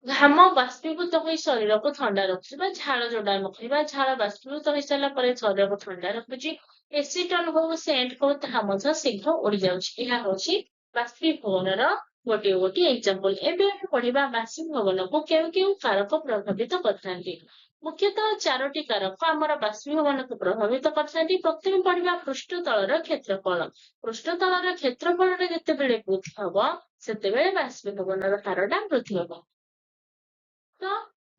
ଘାମ ବାଷ୍ପୀଭୂତ ହୋଇ ଶରୀରକୁ ଥଣ୍ଡା ରଖୁଛି ବା ଝାଳ ଯୋଉଟା ଆମେ କହିବା, ଝାଳ ବାଷ୍ପୀଭୂତ ହେଇସାରିଲା ପରେ ଶରୀରକୁ ଥଣ୍ଡା ରଖୁଛି। ଏସିଟନ ହଉ, ସେଣ୍ଟ ହଉ, ତାହା ମଧ୍ୟ ଶୀଘ୍ର ଉଡି ଯାଉଛି। ଏହା ହଉଛି ବାଷ୍ପୀଭବନର ଗୋଟିଏ ଗୋଟିଏ ଏକ୍ଜାମ୍ପଲ। ଏବେ ଆମେ ପଢିବା ବାଷ୍ପୀଭବନକୁ କେଉଁ କେଉଁ କାରକ ପ୍ରଭାବିତ କରିଥାନ୍ତି। ମୁଖ୍ୟତଃ ଚାରୋଟି କାରକ ଆମର ବାଷ୍ପୀଭବନକୁ ପ୍ରଭାବିତ କରିଥାନ୍ତି। ପ୍ରଥମେ ପଢିବା ପୃଷ୍ଠତଳର କ୍ଷେତ୍ରଫଳ। ପୃଷ୍ଠତଳର କ୍ଷେତ୍ରଫଳରେ ଯେତେବେଳେ ବୃଦ୍ଧି ହବ, ସେତେବେଳେ ବାଷ୍ପୀଭବନର ହାରଟା ବୃଦ୍ଧି ହବ। ତ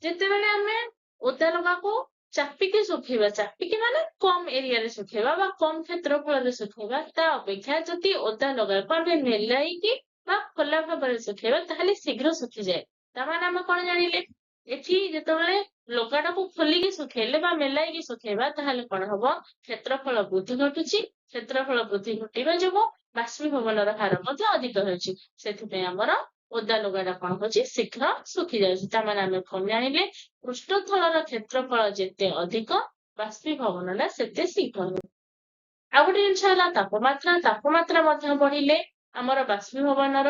ଯେତେବେଳେ ଆମେ ଓଦା ଲଗାକୁ ଚାପିକି ଶୁଖେଇବା, ଚାପିକି ମାନେ କମ ଏରିଆରେ ଶୁଖେଇବା ବା କମ କ୍ଷେତ୍ରଫଳରେ ଶୁଖେଇବା, ତା ଅପେକ୍ଷା ଯଦି ଓଦା ଲଗାକୁ ଆମେ ମେଲାଇକି ବା ଖୋଲା ଭାବରେ ଶୁଖେଇବା, ତାହେଲେ ଶୀଘ୍ର ଶୁଖିଯାଏ। ତାମାନେ ଆମେ କଣ ଜାଣିଲେ ଏଠି? ଯେତେବେଳେ ଲୁଗାଟାକୁ ଖୋଲିକି ଶୁଖେଇଲେ ବା ମେଲାଇକି ଶୁଖେଇବା, ତାହେଲେ କଣ ହବ? କ୍ଷେତ୍ରଫଳ ବୃଦ୍ଧି ଘଟୁଛି। କ୍ଷେତ୍ରଫଳ ବୃଦ୍ଧି ଘଟିବା ଯୋଗୁ ବାଷ୍ପୀଭବନର ହାର ମଧ୍ୟ ଅଧିକ ହେଉଛି। ସେଥିପାଇଁ ଆମର ଓଦା ଲୁଗାଟା କଣ ହଉଛି? ଶୀଘ୍ର ଶୁଖି ଯାଉଛି। ତାମାନେ ଆମେ କଣ ଜାଣିଲେ? ପୃଷ୍ଠତଳର କ୍ଷେତ୍ରଫଳ ଯେତେ ଅଧିକ, ବାଷ୍ପୀଭବନ ଟା ସେତେ ଶୀଘ୍ର ହେବ। ଆଉ ଗୋଟେ ଜିନିଷ ହେଲା ତାପମାତ୍ରା। ତାପମାତ୍ରା ମଧ୍ୟ ବଢିଲେ ଆମର ବାଷ୍ପୀଭବନର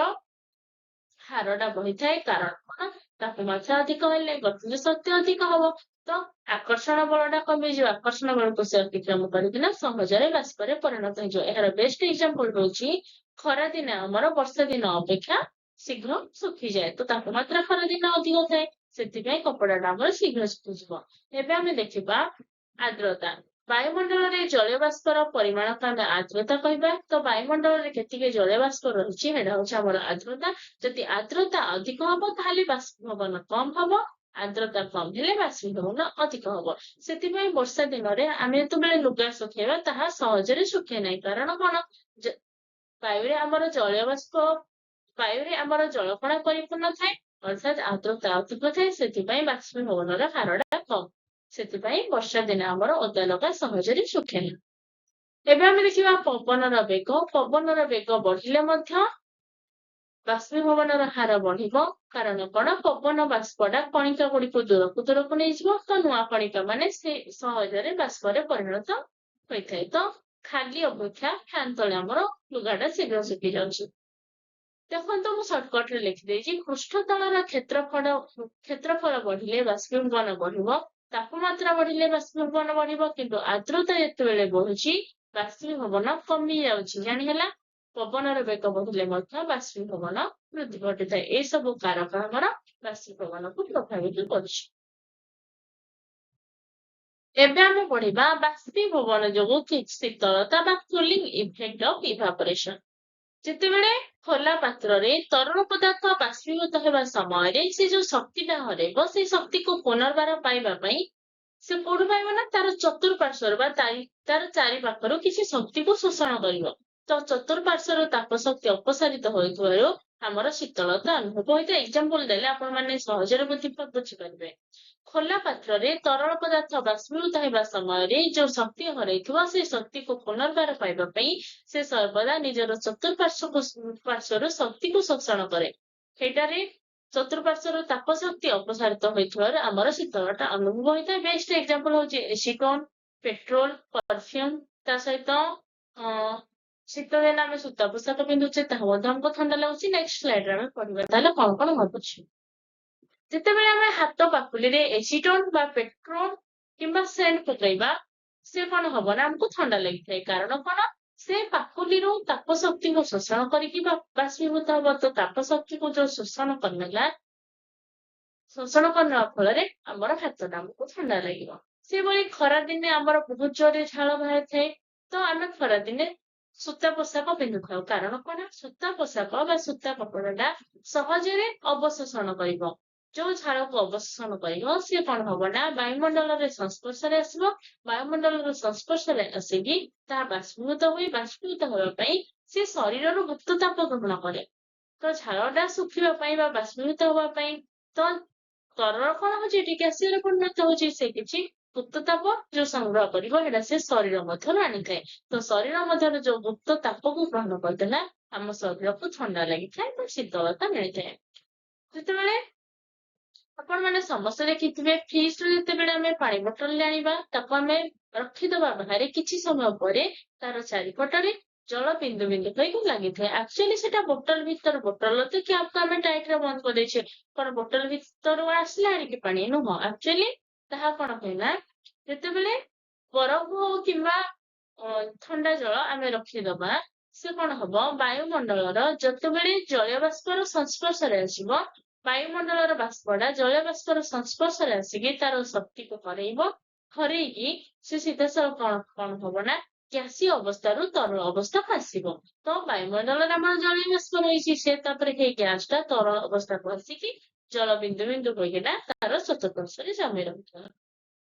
ହାରଟା ବଢିଥାଏ। କାରଣ କଣ? ତାପମାତ୍ରା ଅଧିକ ହେଲେ ଗତିଜ ଶକ୍ତି ଅଧିକ ହବ, ତ ଆକର୍ଷଣ ବଳଟା କମିଯିବ। ଆକର୍ଷଣ ବଳକୁ ସେ ଅତିକ୍ରମ କରିକିନା ସହଜରେ ବାଷ୍ପରେ ପରିଣତ ହେଇଯିବ। ଏହାର ବେଷ୍ଟ ଏକ୍ଜାମ୍ପଲ ହଉଛି ଖରା ଦିନେ ଆମର ବର୍ଷା ଦିନ ଅପେକ୍ଷା ଶୀଘ୍ର ଶୁଖିଯାଏ। ତ ତାପମାତ୍ରା ଖରା ଦିନ ଅଧିକ ଥାଏ, ସେଥିପାଇଁ କପଡାଟା ଆମର ଶୀଘ୍ର ଶୁଖିଯିବ। ଏବେ ଆମେ ଦେଖିବା ଆର୍ଦ୍ରତା। ବାୟୁମଣ୍ଡଳରେ ଜଳୀୟ ବାଷ୍ପର ପରିମାଣକୁ ଆମେ ଆର୍ଦ୍ରତା କହିବା। ତ ବାୟୁମଣ୍ଡଳରେ କେତିକି ଜଳୀୟ ବାଷ୍ପ ରହିଛି, ସେଇଟା ହଉଛି ଆମର ଆର୍ଦ୍ରତା। ଯଦି ଆର୍ଦ୍ରତା ଅଧିକ ହବ, ତାହେଲେ ବାଷ୍ପୀଭବନ କମ ହବ। ଆର୍ଦ୍ରତା କମ ହେଲେ ବାଷ୍ପୀଭବନ ଅଧିକ ହବ। ସେଥିପାଇଁ ବର୍ଷା ଦିନରେ ଆମେ ଯେତେବେଳେ ଲୁଗା ଶୁଖେଇବା, ତାହା ସହଜରେ ଶୁଖେ ନାହିଁ। କାରଣ କଣ? ବାୟୁରେ ଆମର ଜଳୀୟ ବାଷ୍ପ, ବାୟୁରେ ଆମର ଜଳକଣା ପରିପୂର୍ଣ୍ଣ ଥାଏ, ଅର୍ଥାତ୍ ଆର୍ଦ୍ରତା ଅଧିକ ଥାଏ। ସେଥିପାଇଁ ବାଷ୍ପୀଭବନର ହାରଟା କମ। ସେଥିପାଇଁ ବର୍ଷା ଦିନେ ଆମର ଓଦା ଲୁଗା ସହଜରେ ଶୁଖେନି। ଏବେ ଆମେ ଦେଖିବା ପବନର ବେଗ। ପବନର ବେଗ ବଢିଲେ ମଧ୍ୟ ବାଷ୍ପୀଭବନର ହାର ବଢିବ। କାରଣ କଣ? ପବନ ବାଷ୍ପଟା କଣିକା ଗୁଡିକୁ ଦୂରକୁ ଦୂରକୁ ନେଇଯିବ। ତ ନୂଆ କଣିକା ମାନେ ସେ ସହଜରେ ବାଷ୍ପରେ ପରିଣତ ହୋଇଥାଏ। ତ ଖାଲି ଅପେକ୍ଷା ଫ୍ୟାନ ତଳେ ଆମର ଲୁଗାଟା ଶୀଘ୍ର ଶୁଖି ଯାଉଛି। ଦେଖନ୍ତୁ, ମୁଁ ସର୍ଟକଟ ରେ ଲେଖିଦେଇଛି। ପୃଷ୍ଠତଳର କ୍ଷେତ୍ରଫଳ ବଢିଲେ ବାଷ୍ପୀଭବନ ବଢିବ। ତାପମାତ୍ରା ବଢିଲେ ବାଷ୍ପୀଭବନ ବଢିବ। କିନ୍ତୁ ଆର୍ଦ୍ରତା ଯେତେବେଳେ ବଢୁଛି, ବାଷ୍ପୀଭବନ କମି ଯାଉଛି। ଜାଣିହେଲା? ପବନର ବେଗ ବଢିଲେ ମଧ୍ୟ ବାଷ୍ପୀଭବନ ବୃଦ୍ଧି ଘଟିଥାଏ। ଏ ସବୁ କାରକ ଆମର ବାଷ୍ପୀଭବନକୁ ପ୍ରଭାବିତ କରୁଛି। ଏବେ ଆମେ ପଢିବା ବାଷ୍ପୀଭବନ ଯୋଗୁ ଶୀତଳତା ବା କୁଲିଂ ଇଫେକ୍ଟ ଅଫ ଇଭାପୋରେସନ। ଯେତେବେଳେ ଖୋଲା ପାତ୍ରରେ ତରଳ ପଦାର୍ଥ ବାଷ୍ପୀଭୂତ ହେବା ସମୟରେ ସେ ଯୋଉ ଶକ୍ତିଟା ହରେଇବ, ସେଇ ଶକ୍ତିକୁ ପୁନର୍ବାର ପାଇବା ପାଇଁ ସେ କୋଉଠୁ ପାଇବ ନା ତାର ଚତୁର୍ପାର୍ଶ୍ୱରୁ ବା ତାର ଚାରି ପାଖରୁ କିଛି ଶକ୍ତିକୁ ଶୋଷଣ କରିବ। ତ ଚତୁର୍ପାର୍ଶ୍ୱରୁ ତାପ ଶକ୍ତି ଅପସାରିତ ହୋଇଥିବାରୁ ଆମର ଶୀତଳତା ଅନୁଭବ ହୋଇଥାଏ। ଏକ୍ଜାମ୍ପଲ ଦେଲେ ଆପଣ ମାନେ ସହଜରେ ବୁଝିପାରିବେ। ଖୋଲା ପାତ୍ରରେ ତରଳ ପଦାର୍ଥ ବାଷ୍ପୀଭୂତ ହେବା ସମୟରେ ଯୋଉ ଶକ୍ତି ହରେଇଥିବ, ସେ ଶକ୍ତିକୁ ପୁନର୍ବାର ପାଇବା ପାଇଁ ସେ ସର୍ବଦା ନିଜର ଚତୁର୍ପାର୍ଶ୍ୱକୁ ପାର୍ଶ୍ୱରୁ ଶକ୍ତିକୁ ଶୋଷଣ କରେ। ସେଇଟାରେ ଚତୁର୍ପାର୍ଶ୍ୱରୁ ତାପ ଶକ୍ତି ଅପସାରିତ ହୋଇଥିବାରୁ ଆମର ଶୀତଳତା ଅନୁଭବ ହୋଇଥାଏ। ବେଷ୍ଟ ଏକ୍ଜାମ୍ପଲ ହଉଛି ଏସିଟୋନ, ପେଟ୍ରୋଲ, ପରଫ୍ୟୁମ। ତା ସହିତ ଶୀତ ଦିନେ ଆମେ ସୂତା ପୋଷାକ ପିନ୍ଧୁଛେ, ତାହା ମଧ୍ୟ ଆମକୁ ଥଣ୍ଡା ଲାଗୁଛି। ନେକ୍ସଟ ସ୍ଲାଇଡରେ ଆମେ ପଢିବା ତାହେଲେ କଣ କଣ ଘଟୁଛି। ଯେତେବେଳେ ଆମେ ହାତ ପାପୁଲିରେ ଏସିଟୋନ ବା ପେଟ୍ରୋଲ କିମ୍ବା ସେଣ୍ଟ ପକେଇବା, ସେ କଣ ହବ ନା ଆମକୁ ଥଣ୍ଡା ଲାଗିଥାଏ। କାରଣ କଣ? ସେ ପାପୁଲିରୁ ତାପ ଶକ୍ତିକୁ ଶୋଷଣ କରିକି ବା ବାଷ୍ପୀଭୂତ ହବ। ତ ତାପ ଶକ୍ତିକୁ ଯୋଉ ଶୋଷଣ କରିନେଲା, ଶୋଷଣ କରିନେବା ଫଳରେ ଆମର ହାତଟା ଆମକୁ ଥଣ୍ଡା ଲାଗିବ। ସେଭଳି ଖରା ଦିନେ ଆମର ବହୁତ ଜୋରରେ ଝାଳ ବାହାରିଥାଏ। ତ ଆମେ ଖରା ଦିନେ ସୂତା ପୋଷାକ ପିନ୍ଧୁଥାଉ। କାରଣ କଣ? ସୂତା ପୋଷାକ ବା ସୂତା କପଡାଟା ସହଜରେ ଅବଶୋଷଣ କରିବ। ଯୋଉ ଝାଳକୁ ଅବଶୋଷଣ କରିବ, ସିଏ କଣ ହବ ନା ବାୟୁମଣ୍ଡଳରେ ସଂସ୍ପର୍ଶରେ ଆସିବ। ବାୟୁମଣ୍ଡଳର ସଂସ୍ପର୍ଶରେ ଆସିକି ତାହା ବାଷ୍ପୀଭୂତ ହୋଇ, ବାଷ୍ପୀଭୂତ ହେବା ପାଇଁ ସେ ଶରୀରରୁ ଗୁପ୍ତ ତାପ ଗ୍ରହଣ କରେ। ତ ଝାଳଟା ଶୁଖିବା ପାଇଁ ବା ବାଷ୍ପୀଭୂତ ହବା ପାଇଁ ତ ତରଳ କଣ ହଉଛି ଏଠି ଗ୍ୟାସରେ ପରିଣତ ହଉଛି। ସେ କିଛି ଗୁପ୍ତ ତାପ ଯୋଉ ସଂଗ୍ରହ କରିବ, ସେଇଟା ସେ ଶରୀର ମଧ୍ୟରୁ ଆଣିଥାଏ। ତ ଶରୀର ମଧ୍ୟରେ ଯୋଉ ଗୁପ୍ତ ତାପକୁ ଗ୍ରହଣ କରିଦେଲା, ଆମ ଶରୀରକୁ ଥଣ୍ଡା ଲାଗିଥାଏ ବା ଶୀତଳତା ମିଳିଥାଏ। ଯେତେବେଳେ ଆପଣ ମାନେ ସମସ୍ତେ ଦେଖିଥିବେ, ଫ୍ରିଜରୁ ଯେତେବେଳେ ଆମେ ପାଣି ବୋଟଲ ଆଣିବା, ତାକୁ ଆମେ ରଖିଦବା ବାହାରେ, କିଛି ସମୟ ପରେ ତାର ଚାରିପଟରେ ଜଳ ବିନ୍ଦୁ ବିନ୍ଦୁ ହେଇକି ଲାଗିଥାଏ। ଆକ୍ଚୁଆଲି ସେଟା ବୋଟଲ ଭିତର, ବୋଟଲର ତ କ୍ୟାପକୁ ଆମେ ଟାଇଟ ରେ ବନ୍ଦ କରିଦେଇଛେ। କଣ ବୋଟଲ ଭିତରୁ ଆସିଲା କି ପାଣି? ନୁହଁ। ଆକ୍ଚୁଆଲି ତାହା କଣ ହୁଏ ନା ଯେତେବେଳେ ବରଫ ହଉ କିମ୍ବା ଥଣ୍ଡା ଜଳ ଆମେ ରଖିଦବା, ସେ କଣ ହବ, ବାୟୁମଣ୍ଡଳର ଯେତେବେଳେ ଜଳୀୟ ବାଷ୍ପର ସଂସ୍ପର୍ଶରେ ଆସିବ, ବାୟୁମଣ୍ଡଳର ବାଷ୍ପଟା ଜଳୀୟ ବାଷ୍ପର ସଂସ୍ପର୍ଶରେ ଆସିକି ତାର ଶକ୍ତିକୁ ହରେଇବ। ହରେଇକି ସେ ସିଧାସଳଖ କଣ ହବ ନା ଗ୍ୟାସୀୟ ଅବସ୍ଥାରୁ ତରଳ ଅବସ୍ଥାକୁ ଆସିବ। ତ ବାୟୁମଣ୍ଡଳରେ ଆମର ଜଳୀୟ ବାଷ୍ପ ରହିଛି। ସେ ତାପରେ ସେଇ ଗ୍ୟାସ ଟା ତରଳ ଅବସ୍ଥାକୁ ଆସିକି ଜଳ ବିନ୍ଦୁ ବିନ୍ଦୁ ହୋଇକିନା ତାର ଚତୁଃପାର୍ଶ୍ୱରେ ଜମି ରହିଥାଏ।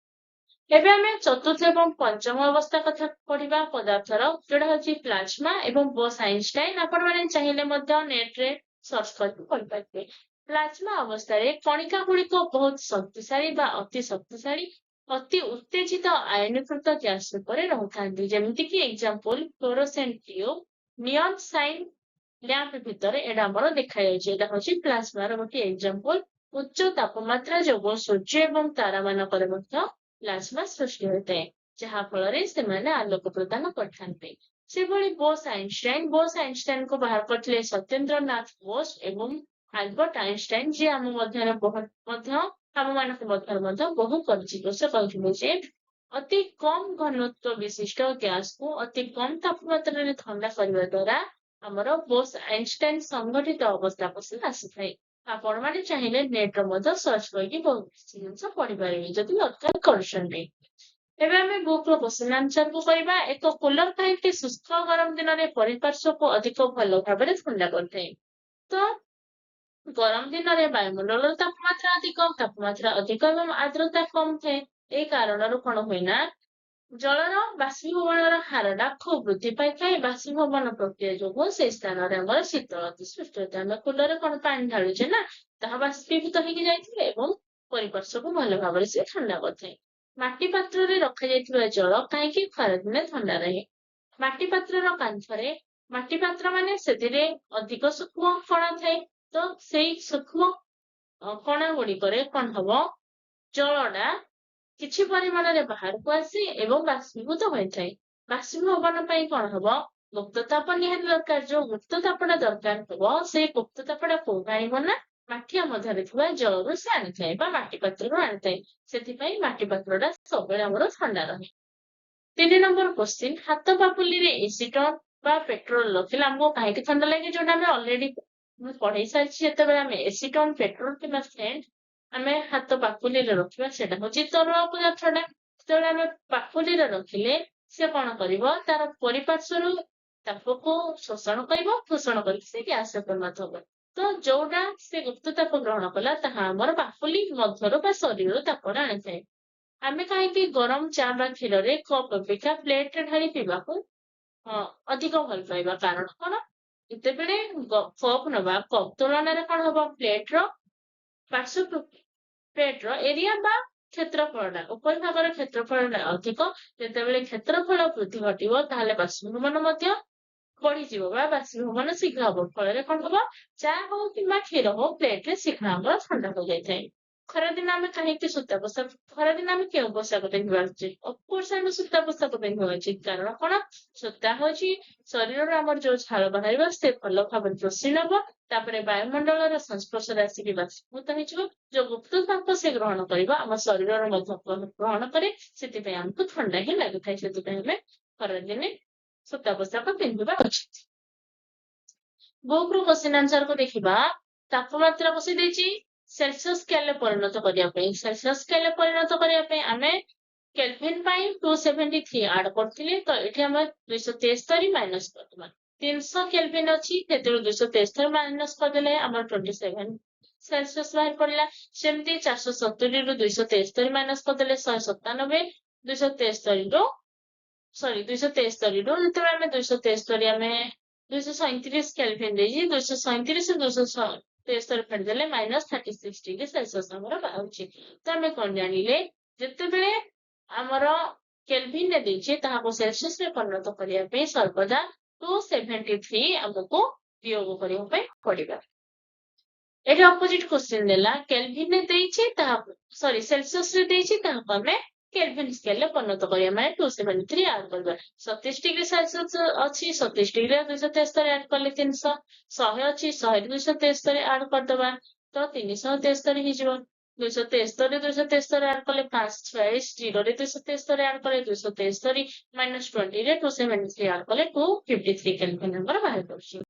ଏବେ ଆମେ ଚତୁର୍ଥ ଏବଂ ପଞ୍ଚମ ଅବସ୍ଥା କଥା ପଢିବା ପଦାର୍ଥର, ଯୋଉଟା ହଉଛି ପ୍ଲାଜମା ଏବଂ ବୋସ୍ ଆଇନଷ୍ଟାଇନ। ଆପଣ ମାନେ ଚାହିଁଲେ ମଧ୍ୟ ନେଟରେ ସର୍ଚ୍ଚ କରିକି ପଢିପାରିବେ। ପ୍ଲାଜମା ଅବସ୍ଥାରେ କଣିକା ଗୁଡିକ ବହୁତ ଶକ୍ତିଶାଳୀ ବା ଅତି ଶକ୍ତିଶାଳୀ, ଅତି ଉତ୍ତେଜିତ ଆୟନୀକୃତ ଗ୍ୟାସ ରୂପରେ ରହୁଥାନ୍ତି। ଯେମିତିକି example fluorescent tube, neon sign lamp ଭିତରେ ଏଇଟା ଆମର ଦେଖାଯାଉଛି। ଏଇଟା ହଉଛି ପ୍ଲାଜମାର ଗୋଟିଏ ଏକ୍ଜାମ୍ପଲ। ଉଚ୍ଚ ତାପମାତ୍ରା ଯୋଗୁଁ ସୂର୍ଯ୍ୟ ଏବଂ ତାରା ମାନଙ୍କରେ ମଧ୍ୟ ପ୍ଲାଜମା ସୃଷ୍ଟି ହୋଇଥାଏ, ଯାହା ଫଳରେ ସେମାନେ ଆଲୋକ ପ୍ରଦାନ କରିଥାନ୍ତି। ସେଭଳି ବୋସ୍ ଆଇନଷ୍ଟାଇନ। ବୋସ୍ ଆଇନଷ୍ଟାଇନକୁ ବାହାର କରିଥିଲେ ସତ୍ୟେନ୍ଦ୍ରନାଥ ବୋଷ ଏବଂ ଆଲବର୍ଟ ଆଇନଷ୍ଟାଇନ, ଯିଏ ଆମ ମଧ୍ୟରେ ବହୁତ ମଧ୍ୟ ଆମ ମାନଙ୍କ ମଧ୍ୟରେ ମଧ୍ୟ ବହୁ ପରିଚିତ। ସେ କହିଥିଲେ ଯେ ଅତି କମ ଘନତ୍ୱ ବିଶିଷ୍ଟ ଗ୍ୟାସକୁ ଅତି କମ ତାପମାତ୍ରାରେ ଥଣ୍ଡା କରିବା ଦ୍ଵାରା ଆମର ବୋସ୍ ଆଇନଷ୍ଟାଇନ ସଂଘଟିତ ଅବସ୍ଥାକୁ ସେ ଆସିଥାଏ। ଆପଣ ମାନେ ଚାହିଁଲେ ନେଟରେ ମଧ୍ୟ ସର୍ଚ୍ଚ କରିକି ବହୁତ କିଛି ଜିନିଷ ପଢିପାରିବେ, ଯଦି ଦରକାର କରୁଛନ୍ତି। ଏବେ ଆମେ ବୁକ୍ ର କ୍ୱେଶ୍ଚନ ଆନ୍ସର କୁ କରିବା। ଏକ କୁଲର କାହିଁକି ଶୁଷ୍କ ଗରମ ଦିନରେ ପରିପାର୍ଶ୍ୱକୁ ଅଧିକ ଭଲ ଭାବରେ ଥଣ୍ଡା କରିଥାଏ? ତ ଗରମ ଦିନରେ ବାୟୁମଣ୍ଡଳର ତାପମାତ୍ରା ଅଧିକ, ତାପମାତ୍ରା ଅଧିକ ଏବଂ ଆର୍ଦ୍ରତା କମ ଥାଏ। ଏଇ କାରଣରୁ କଣ ହୁଏ ନା ଜଳର ବାଷ୍ପୀଭବନର ହାରଟା ଖୁବ ବୃଦ୍ଧି ପାଇଥାଏ। ବାଷ୍ପୀଭବନ ପ୍ରକ୍ରିୟା ଯୋଗୁଁ ସେଇ ସ୍ଥାନରେ ଆମର ଶୀତଳତା ସୃଷ୍ଟି ହୋଇଥାଏ। ଆମେ କୁଲରରେ କଣ ପାଣି ଢାଳୁଛେ ନା, ତାହା ବାଷ୍ପୀଭୂତ ହେଇକି ଯାଇଥାଏ ଏବଂ ପରିପାର୍ଶ୍ୱକୁ ଭଲ ଭାବରେ ସେ ଥଣ୍ଡା କରିଥାଏ। ମାଟି ପାତ୍ରରେ ରଖାଯାଇଥିବା ଜଳ କାହିଁକି ଖରାଦିନେ ଥଣ୍ଡା ରହେ? ମାଟି ପାତ୍ରର କାନ୍ଥରେ, ମାଟି ପାତ୍ର ମାନେ ସେଥିରେ ଅଧିକ ସୂକ୍ଷ୍ମ କଣା ଥାଏ, ତ ସେଇ ସୂକ୍ଷ୍ମ କଣା ଗୁଡିକରେ କଣ ହବ, ଜଳଟା କିଛି ପରିମାଣରେ ବାହାରକୁ ଆସେ ଏବଂ ବାଷ୍ପୀଭୂତ ହୋଇଥାଏ। ବାଷ୍ପୀଭବନ ପାଇଁ କଣ ହବ, ଗୁପ୍ତ ତାପ ନିହାତି ଦରକାର। ଯୋଉ ଗୁପ୍ତ ତାପଟା ଦରକାର ହବ, ସେଇ ଗୁପ୍ତ ତାପଟା କୋଉଠୁ ଆଣିବ ନା ମାଠିଆ ମଧ୍ୟରେ ଥିବା ଜଳରୁ ସେ ଆଣିଥାଏ ବା ମାଟି ପାତ୍ରରୁ ଆଣିଥାଏ। ସେଥିପାଇଁ ମାଟି ପାତ୍ରଟା ସବୁବେଳେ ଆମର ଥଣ୍ଡା ରହେ। 3 ନମ୍ବର କ୍ୱେଶ୍ଚିନ୍, ହାତ ପାପୁଲିରେ ଏସିଟନ୍ ବା ପେଟ୍ରୋଲ ରଖିଲେ ଆମକୁ କାହିଁକି ଥଣ୍ଡା ଲାଗେ? ଯୋଉଟା ଆମେ ଅଲରେଡି ମୁଁ ପଢେଇ ସାରିଛି। ଯେତେବେଳେ ଆମେ ଏସିଟନ୍, ପେଟ୍ରୋଲ କିମ୍ବା ସେଣ୍ଟ ଆମେ ହାତ ପାପୁଲିରେ ରଖିବା, ସେଇଟା ହଉଛି ତରଳ ପଦାର୍ଥଟା। ଯେତେବେଳେ ଆମେ ପାପୁଲିରେ ରଖିଲେ ସେ କଣ କରିବ, ତାର ପରିପାର୍ଶ୍ୱରୁ ତାପକୁ ଶୋଷଣ କରିବ, ଶୋଷଣ କରିକି ସେ ଗ୍ୟାସରେ ପରିଣତ ହବ। ତ ଯୋଉଟା ସେ ଗୁପ୍ତ ତାପ ଗ୍ରହଣ କଲା ତାହା ଆମର ପାପୁଲି ମଧ୍ୟରୁ ବା ଶରୀରରୁ ତାପଟା ଆଣିଥାଏ। ଆମେ କାହିଁକି ଗରମ ଚା ବା କ୍ଷୀରରେ କପ୍ ଅପେକ୍ଷା ପ୍ଲେଟରେ ଢାଳି ପିଇବାକୁ ଅଧିକ ଭଲ ପାଇବା? କାରଣ କଣ, ଯେତେବେଳେ କପ୍ ନବା, କପ୍ ତୁଳନାରେ କଣ ହବ, ପ୍ଲେଟର ପାର୍ଶ୍ୱ ପ୍ଲେଟର ଏରିଆ ବା କ୍ଷେତ୍ରଫଳଟା, ଉପରିଭାଗର କ୍ଷେତ୍ରଫଳଟା ଅଧିକ। ଯେତେବେଳେ କ୍ଷେତ୍ରଫଳ ବୃଦ୍ଧି ଘଟିବ ତାହେଲେ ବାଷ୍ପୀଭବନ ମଧ୍ୟ ବଢିଯିବ ବା ବାଷ୍ପୀଭବନ ଶୀଘ୍ର ହବ। ଫଳରେ କଣ ହବ, ଚା ହଉ କିମ୍ବା କ୍ଷୀର ହଉ ପ୍ଲେଟରେ ଶୀଘ୍ର ଆମର ଥଣ୍ଡା ହୋଇଯାଇଥାଏ। ଖରାଦିନ ଆମେ କାହିଁକି ସୂତା ପୋଷାକ, ଖରାଦିନ ଆମେ କେଉଁ ପୋଷାକ ପିନ୍ଧିବା ଉଚିତ? ଅଫକୋର୍ସ ଆମେ ସୂତା ପୋଷାକ ପିନ୍ଧିବା ଉଚିତ। କାରଣ କଣ, ସୂତା ହଉଛି ଶରୀରରୁ ଆମର ଯୋଉ ଝାଳ ବାହାରିବ ସେ ଭଲ ଭାବରେ ଚୋଷି ନବ, ତାପରେ ବାୟୁମଣ୍ଡଳର ସଂସ୍ପର୍ଶରେ ଆସିକି ବାଷ୍ପୀଭୂତ ହେଇଯିବ। ଯୋଉ ଗୁପ୍ତ ତାପ ସେ ଗ୍ରହଣ କରିବ ଆମ ଶରୀରର ମଧ୍ୟ ଗ୍ରହଣ କରେ, ସେଥିପାଇଁ ଆମକୁ ଥଣ୍ଡା ହିଁ ଲାଗିଥାଏ। ସେଥିପାଇଁ ଆମେ ଖରାଦିନେ ସୂତା ପୋଷାକ ପିନ୍ଧିବା ଉଚିତ। ବୁକ୍ ରୁ କ୍ୱେଶ୍ଚିନ୍ ଆନ୍ସର କୁ ଦେଖିବା। ତାପମାତ୍ରା ବସେଇ ଦେଇଛି ସେଲସିୟସ ସ୍କେଲରେ ପରିଣତ କରିବା ପାଇଁ। ସେଲସିୟସ ସ୍କେଲରେ ପରିଣତ କରିବା ପାଇଁ ଆମେ କେଲଭିନ ପାଇଁ 273 ଆଡ କରିଥିଲେ, ତ ଏଠି ଆମେ 273 ମାଇନସ କରିଦେବା। 300 କେଲଭିନ ଅଛି, ସେଥିରୁ 273 ମାଇନସ କରିଦେଲେ ଆମର 27 ସେଲସିୟସ ବାହାରି ପଡିଲା। ସେମିତି 470 ରୁ 273 ମାଇନସ କରିଦେଲେ 197, 273 ରୁ ସରି 273 ରୁ ଯେତେବେଳେ ଆମେ 273 ଆମେ 237 କେଲଭିନ ଦେଇଛି, 237 ରୁ 273 ଫେରିଦେଲେ ମାଇନସ 36 ଡିଗ୍ରୀ ସେଲସିୟସ ଆମର ବାହାରୁଛି। ତ ଆମେ କଣ ଜାଣିଲେ, ଯେତେବେଳେ ଆମର କେଲଭିନରେ ଦେଇଛି ତାହାକୁ ସେଲସିୟସରେ ପରିଣତ କରିବା ପାଇଁ ସର୍ବଦା 273 ଆମକୁ ବିୟୋଗ କରିବା ପାଇଁ ପଡିବ। ଏଠି ଅପୋଜିଟ କ୍ୱେଶ୍ଚିନ୍ ଦେଲା, କେଲଭିନରେ ଦେଇଛି ତାହାକୁ ସରି ସେଲସିୟସରେ ଦେଇଛି ତାହାକୁ ଆମେ କେଲଭିନ ସ୍କେଲରେ ପରିଣତ କରିବା, ମାନେ 273 ଆଡ କରିବା। 27 ଡିଗ୍ରୀ ସେଲସିୟସ ଅଛି, 27 ଡିଗ୍ରୀ 273 ଆଡ କଲେ 300, 100 ଅଛି, 100 273 ଆଡ କରିଦବା ତ 373 ହେଇଯିବ। 273 273 ଆଡ କଲେ 546, 0ରେ 273 ଆଡ କଲେ 273 ମାଇନସ 20ରେ 273 ଆଡ କଲେ 253 କେଲଭିନ ଆମର ବାହାରି ପଡୁଛି।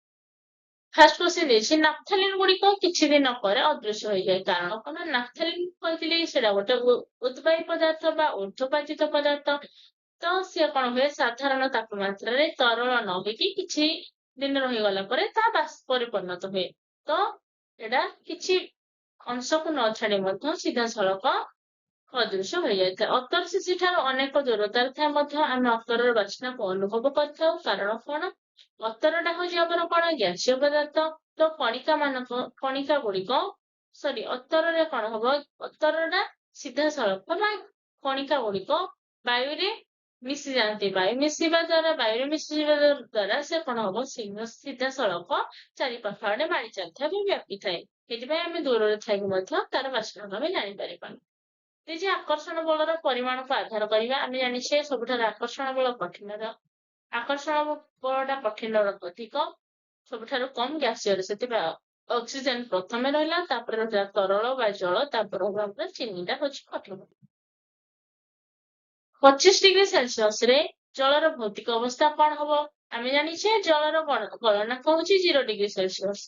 ଫାର୍ଷ୍ଟ କ୍ୱେଶ୍ଚିନ୍ ଦେଇଛି ନାଫଥାଲିନ ଗୁଡିକ କିଛି ଦିନ ପରେ ଅଦୃଶ୍ୟ ହୋଇଯାଏ। କାରଣ କଣ, ନାଫଥାଲିନ କହିଥିଲି ସେଟା ଗୋଟେ ଉଦ୍ବାୟୀ ପଦାର୍ଥ ବା ଊର୍ଦ୍ଧ୍ୱପାତିତ ପଦାର୍ଥ। ତ ସିଏ କଣ ହୁଏ, ସାଧାରଣ ତାପମାତ୍ରାରେ ତରଳ ନ ହେଇକି କିଛି ଦିନ ରହିଗଲା ପରେ ତାହା ବାଷ୍ପରେ ପରିଣତ ହୁଏ। ତ ଏଇଟା କିଛି ଅଂଶକୁ ନ ଛାଡି ମଧ୍ୟ ସିଧାସଳଖ ଅଦୃଶ୍ୟ ହୋଇଯାଇଥାଏ। ଅତର ଶିଶି ଠାରୁ ଅନେକ ଦୂରତାରେ ଥାଏ ମଧ୍ୟ ଆମେ ଅତରର ବାସ୍ନାକୁ ଅନୁଭବ କରିଥାଉ। କାରଣ କଣ, ଅତରଟା ହଉଛି ଆମର କଣ ଗ୍ୟାସୀୟ ପଦାର୍ଥ। ତ କଣିକା ମାନଙ୍କ କଣିକା ଗୁଡିକ ସରି ଅତରରେ କଣ ହବ, ଅତରଟା ସିଧାସଳଖ ବା କଣିକା ଗୁଡିକ ବାୟୁରେ ମିଶି ଯାଆନ୍ତି। ବାୟୁ ମିଶିବା ଦ୍ଵାରା ବାୟୁରେ ମିଶିଯିବା ଦ୍ଵାରା ସେ କଣ ହବ, ସିଧାସଳଖ ଚାରିପାଖ ଆଡେ ମାଡି ଚାଲିଥାଏ ବା ବ୍ୟାପିଥାଏ। ସେଥିପାଇଁ ଆମେ ଦୂରରେ ଥାଇକି ମଧ୍ୟ ତାର ବାସ୍ନାକୁ ଆମେ ଜାଣିପାରିବା। ଯେ ଆକର୍ଷଣ ବଳର ପରିମାଣକୁ ଆଧାର କରିବା, ଆମେ ଜାଣିଛେ ସବୁଠାରୁ ଆକର୍ଷଣ ବଳ କଠିନର, ଆକର୍ଷଣ ବଳଟା କଠିନର ଅଧିକ, ସବୁଠାରୁ କମ ଗ୍ୟାସୀୟରେ। ସେଥିପାଇଁ ଅକ୍ସିଜେନ ପ୍ରଥମେ ରହିଲା, ତାପରେ ରହିଲା ତରଳ ବା ଜଳ, ତାପରେ ରହିଲା ଚିନିଟା ହଉଛି କଠିନ। 25 ଡିଗ୍ରୀ ସେଲସିୟସ ରେ ଜଳର ଭୌତିକ ଅବସ୍ଥା କଣ ହବ? ଆମେ ଜାଣିଛେ ଜଳର ଗଳନାଙ୍କ ହଉଛି 0 ଡିଗ୍ରୀ ସେଲସିୟସ।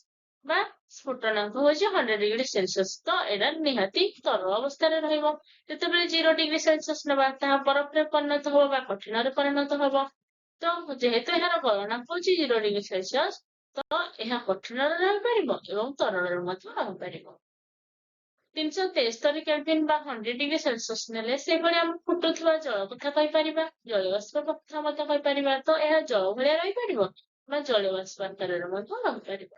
ବା ସ୍ଫୁଟନାଙ୍କ ହଉଛି 100 ଡିଗ୍ରୀ ସେଲସିୟସ। ତ ଏଇଟା ନିହାତି ତରଳ ଅବସ୍ଥାରେ ରହିବ। ଯେତେବେଳେ 0 ଡିଗ୍ରୀ ସେଲସିୟସ ନେବା, ତାହା ବରଫରେ ପରିଣତ ହବ ବା କଠିନରେ ପରିଣତ ହବ। ତ ଯେହେତୁ ଏହାର ଗଳନାଙ୍କ ହଉଛି 0 ଡିଗ୍ରୀ ସେଲସିୟସ, ତ ଏହା କଠିନରେ ରହିପାରିବ ଏବଂ ତରଳରେ ମଧ୍ୟ ରହିପାରିବ। 373 କେଲଭିନ ବା 100 ଡିଗ୍ରୀ ସେଲସିୟସ ନେଲେ ସେଭଳି ଆମେ ଫୁଟୁଥିବା ଜଳ କଥା କହିପାରିବା, ଜଳୀୟ କଥା ମଧ୍ୟ କହିପାରିବା। ତ ଏହା ଜଳ ଭଳିଆ ରହିପାରିବ ବା ଜଳୀୟ ବାଷ୍ପ ଆକାରରେ ମଧ୍ୟ ରହିପାରିବ।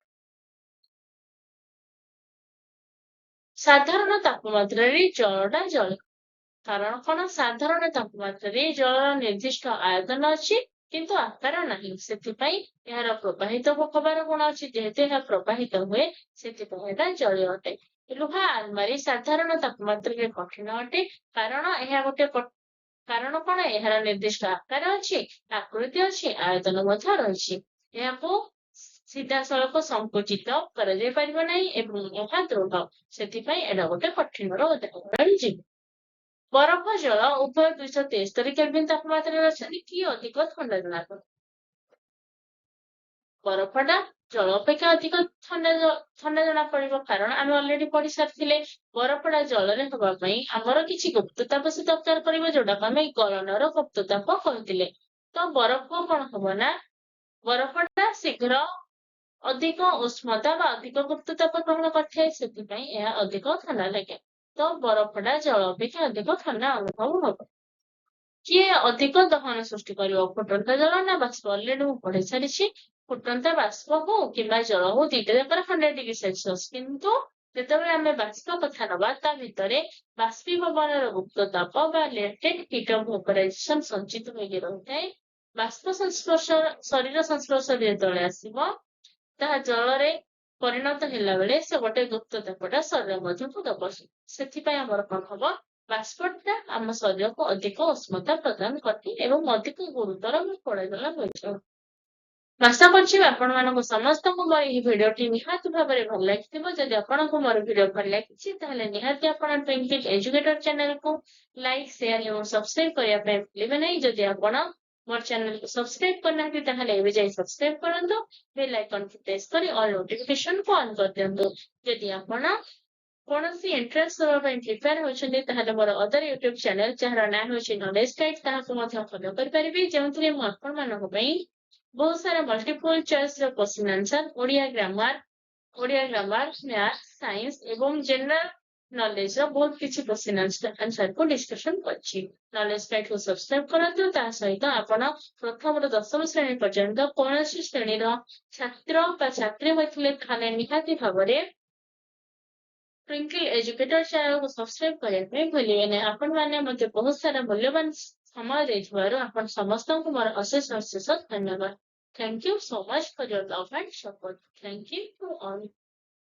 ସାଧାରଣ ତାପମାତ୍ରାରେ ଜଳଟା ଜଳେ। କାରଣ କଣ? ସାଧାରଣ ତାପମାତ୍ରାରେ ଜଳର ନିର୍ଦ୍ଦିଷ୍ଟ ଆୟତନ ଅଛି, କିନ୍ତୁ ଆକାର ନାହିଁ। ସେଥିପାଇଁ ଏହାର ପ୍ରବାହିତ ହବାର ଗୁଣ ଅଛି। ଯେହେତୁ ଏହା ପ୍ରବାହିତ ହୁଏ, ସେଥିପାଇଁ ଏଟା ଜଳୀୟ ଅଟେ। ଲୁହା ଆଲମାରି ସାଧାରଣ ତାପମାତ୍ରାରେ କଠିନ ଅଟେ। କାରଣ ଏହା ଗୋଟେ, କାରଣ କଣ? ଏହାର ନିର୍ଦ୍ଦିଷ୍ଟ ଆକାର ଅଛି, ଆକୃତି ଅଛି, ଆୟତନ ମଧ୍ୟ ରହିଛି। ଏହାକୁ ସିଧାସଳଖ ସଂକୁଚିତ କରାଯାଇ ପାରିବ ନାହିଁ ଏବଂ ଏହା ଦୃଢ। ସେଥିପାଇଁ ଏଇଟା ଗୋଟେ କଠିନର ଉଦାହରଣ ଯିବ। ବରଫ, ଜଳ ଉଭୟ 273 କେଲଭିନ ତାପମାତ୍ରାରେ ଅଛନ୍ତି, କିଏ ଅଧିକ ଥଣ୍ଡା ଜଣାପଡେ? ବରଫଟା ଜଳ ଅପେକ୍ଷା ଅଧିକ ଥଣ୍ଡା ଜଣା ପଡିବ। କାରଣ ଆମେ ଅଲରେଡି ପଢି ସାରିଥିଲେ, ବରଫଟା ଜଳରେ ହବା ପାଇଁ ଆମର କିଛି ଗୁପ୍ତ ତାପ ସେ ଦରକାର କରିବ, ଯୋଉଟାକୁ ଆମେ ଗଳନର ଗୁପ୍ତ ତାପ କହିଥିଲେ। ତ ବରଫ କଣ ହବ ନା ବରଫଟା ଶୀଘ୍ର ଅଧିକ ଉଷ୍ମତା ବା ଅଧିକ ଗୁପ୍ତ ତାପ ଗ୍ରହଣ କରିଥାଏ। ସେଥିପାଇଁ ଏହା ଅଧିକ ଥଣ୍ଡା ଲାଗେ। ତ ବରଫଟା ଜଳ ଅପେକ୍ଷା ଅଧିକ ଥଣ୍ଡା ଅନୁଭବ ହବ। କିଏ ଅଧିକ ଦହନ ସୃଷ୍ଟି କରିବ, ଫୁଟନ୍ତା ଜଳ ନା ବାଷ୍ପ? ଅଲରେଡି ମୁଁ ପଢେଇ ସାରିଛି। ଫୁଟନ୍ତା ବାଷ୍ପ ହଉ କିମ୍ବା ଜଳ ହଉ, ଦିଟା ଯାକର 100 ଡିଗ୍ରୀ ସେଲସିୟସ। କିନ୍ତୁ ଯେତେବେଳେ ଆମେ ବାଷ୍ପ କଥା ନବା, ତା ଭିତରେ ବାଷ୍ପୀଭବନର ଗୁପ୍ତ ତାପ ବା ଲେଟେଣ୍ଟ ହିଟ୍ ଅଫ ଭେପରାଇଜେସନ ସଞ୍ଚିତ ହୋଇକି ରହିଥାଏ। ବାଷ୍ପ ସଂସ୍ପର୍ଶ, ଶରୀର ସଂସ୍ପର୍ଶରେ ଯେତେବେଳେ ଆସିବ, ତାହା ଜଳରେ ପରିଣତ ହେଲା ବେଳେ ସେ ଗୋଟେ ଗୁପ୍ତ ତାପଟା ଶରୀର ମଧ୍ୟକୁ ଦବ। ସେଥିପାଇଁ ଆମର କଣ ହବ? ବାଷ୍ପଟା ଆମ ଶରୀରକୁ ଅଧିକ ଉଷ୍ମତା ପ୍ରଦାନ କରେ ଏବଂ ଅଧିକ ଗୁରୁତର ପୋଡ଼ାଜଳା ହୋଇଥାଏ। ଆଶା କରୁଛି ଆପଣ ମାନଙ୍କୁ ସମସ୍ତଙ୍କୁ ମୋର ଏହି ଭିଡିଓଟି ନିହାତି ଭାବରେ ଭଲ ଲାଗିଥିବ। ଯଦି ଆପଣଙ୍କୁ ମୋର ଭିଡିଓ ଭଲ ଲାଗିଛି, ତାହେଲେ ନିହାତି ଆପଣ ଟ୍ୱିଙ୍କଲ ଏଜୁକେଟର ଚ୍ୟାନେଲକୁ ଲାଇକ୍, ସେୟାର ଏବଂ ସବସ୍କ୍ରାଇବ କରିବା ପାଇଁ ଭୁଲିବେ ନାହିଁ। ଯଦି ଆପଣ ମୋର ଚ୍ୟାନେଲକୁ ସବସ୍କ୍ରାଇବ କରିନାହାନ୍ତି, ତାହେଲେ ଏବେ ଯାଇ ସବସ୍କ୍ରାଇବ କରନ୍ତୁ। ବେଲ୍ ଆଇକନକୁ ପ୍ରେସ୍ କରି ଅଲ୍ ନୋଟିଫିକେସନକୁ ଅନ୍ କରିଦିଅନ୍ତୁ। ଯଦି ଆପଣ କୌଣସି ଏଣ୍ଟ୍ରାନ୍ସ ଦେବା ପାଇଁ ପ୍ରିପେୟାର ହେଉଛନ୍ତି, ତାହେଲେ ମୋର ଅଦର ୟୁଟ୍ୟୁବ ଚ୍ୟାନେଲ, ଯାହାର ନାଁ ହେଉଛି ନଲେଜ ଗାଇଡ୍, ତାହାକୁ ମଧ୍ୟ ଫଲୋ କରିପାରିବେ, ଯେଉଁଥିରେ ମୁଁ ଆପଣମାନଙ୍କ ପାଇଁ ବହୁତ ସାରା ମଲ୍ଟିପୁଲ ଚଏସ ର question answer, Odia grammar, math, science ଏବଂ ଜେନେରାଲ ନଲେଜ ର ବହୁତ କିଛି କ୍ୱେଶ୍ଚିନ୍ ଆନ୍ସର କୁ ଡିସ୍କସନ କରିଛି। ନଲେଜ ଗାଇଡ୍ କୁ ସବସ୍କ୍ରାଇବ କରନ୍ତୁ। ତା ସହିତ ଆପଣ ପ୍ରଥମରୁ 10ମ ଶ୍ରେଣୀ ପର୍ଯ୍ୟନ୍ତ କୌଣସି ଶ୍ରେଣୀର ଛାତ୍ର ବା ଛାତ୍ରୀ ହୋଇଥିଲେ, ତାହେଲେ ନିହାତି ଭାବରେ ଟ୍ୱିଙ୍କଲ ଏଜୁକେଟର ଚ୍ୟାନେଲକୁ ସବସ୍କ୍ରାଇବ କରିବା ପାଇଁ ଭୁଲିବେନି। ଆପଣମାନେ ମତେ ବହୁତ ସାରା ମୂଲ୍ୟବାନ ସମୟ ଦେଇଥିବାରୁ ଆପଣ ସମସ୍ତଙ୍କୁ ମୋର ଅଶେଷ ଅଶେଷ ଧନ୍ୟବାଦ। Thank you so much for your love and support. Thank you to all.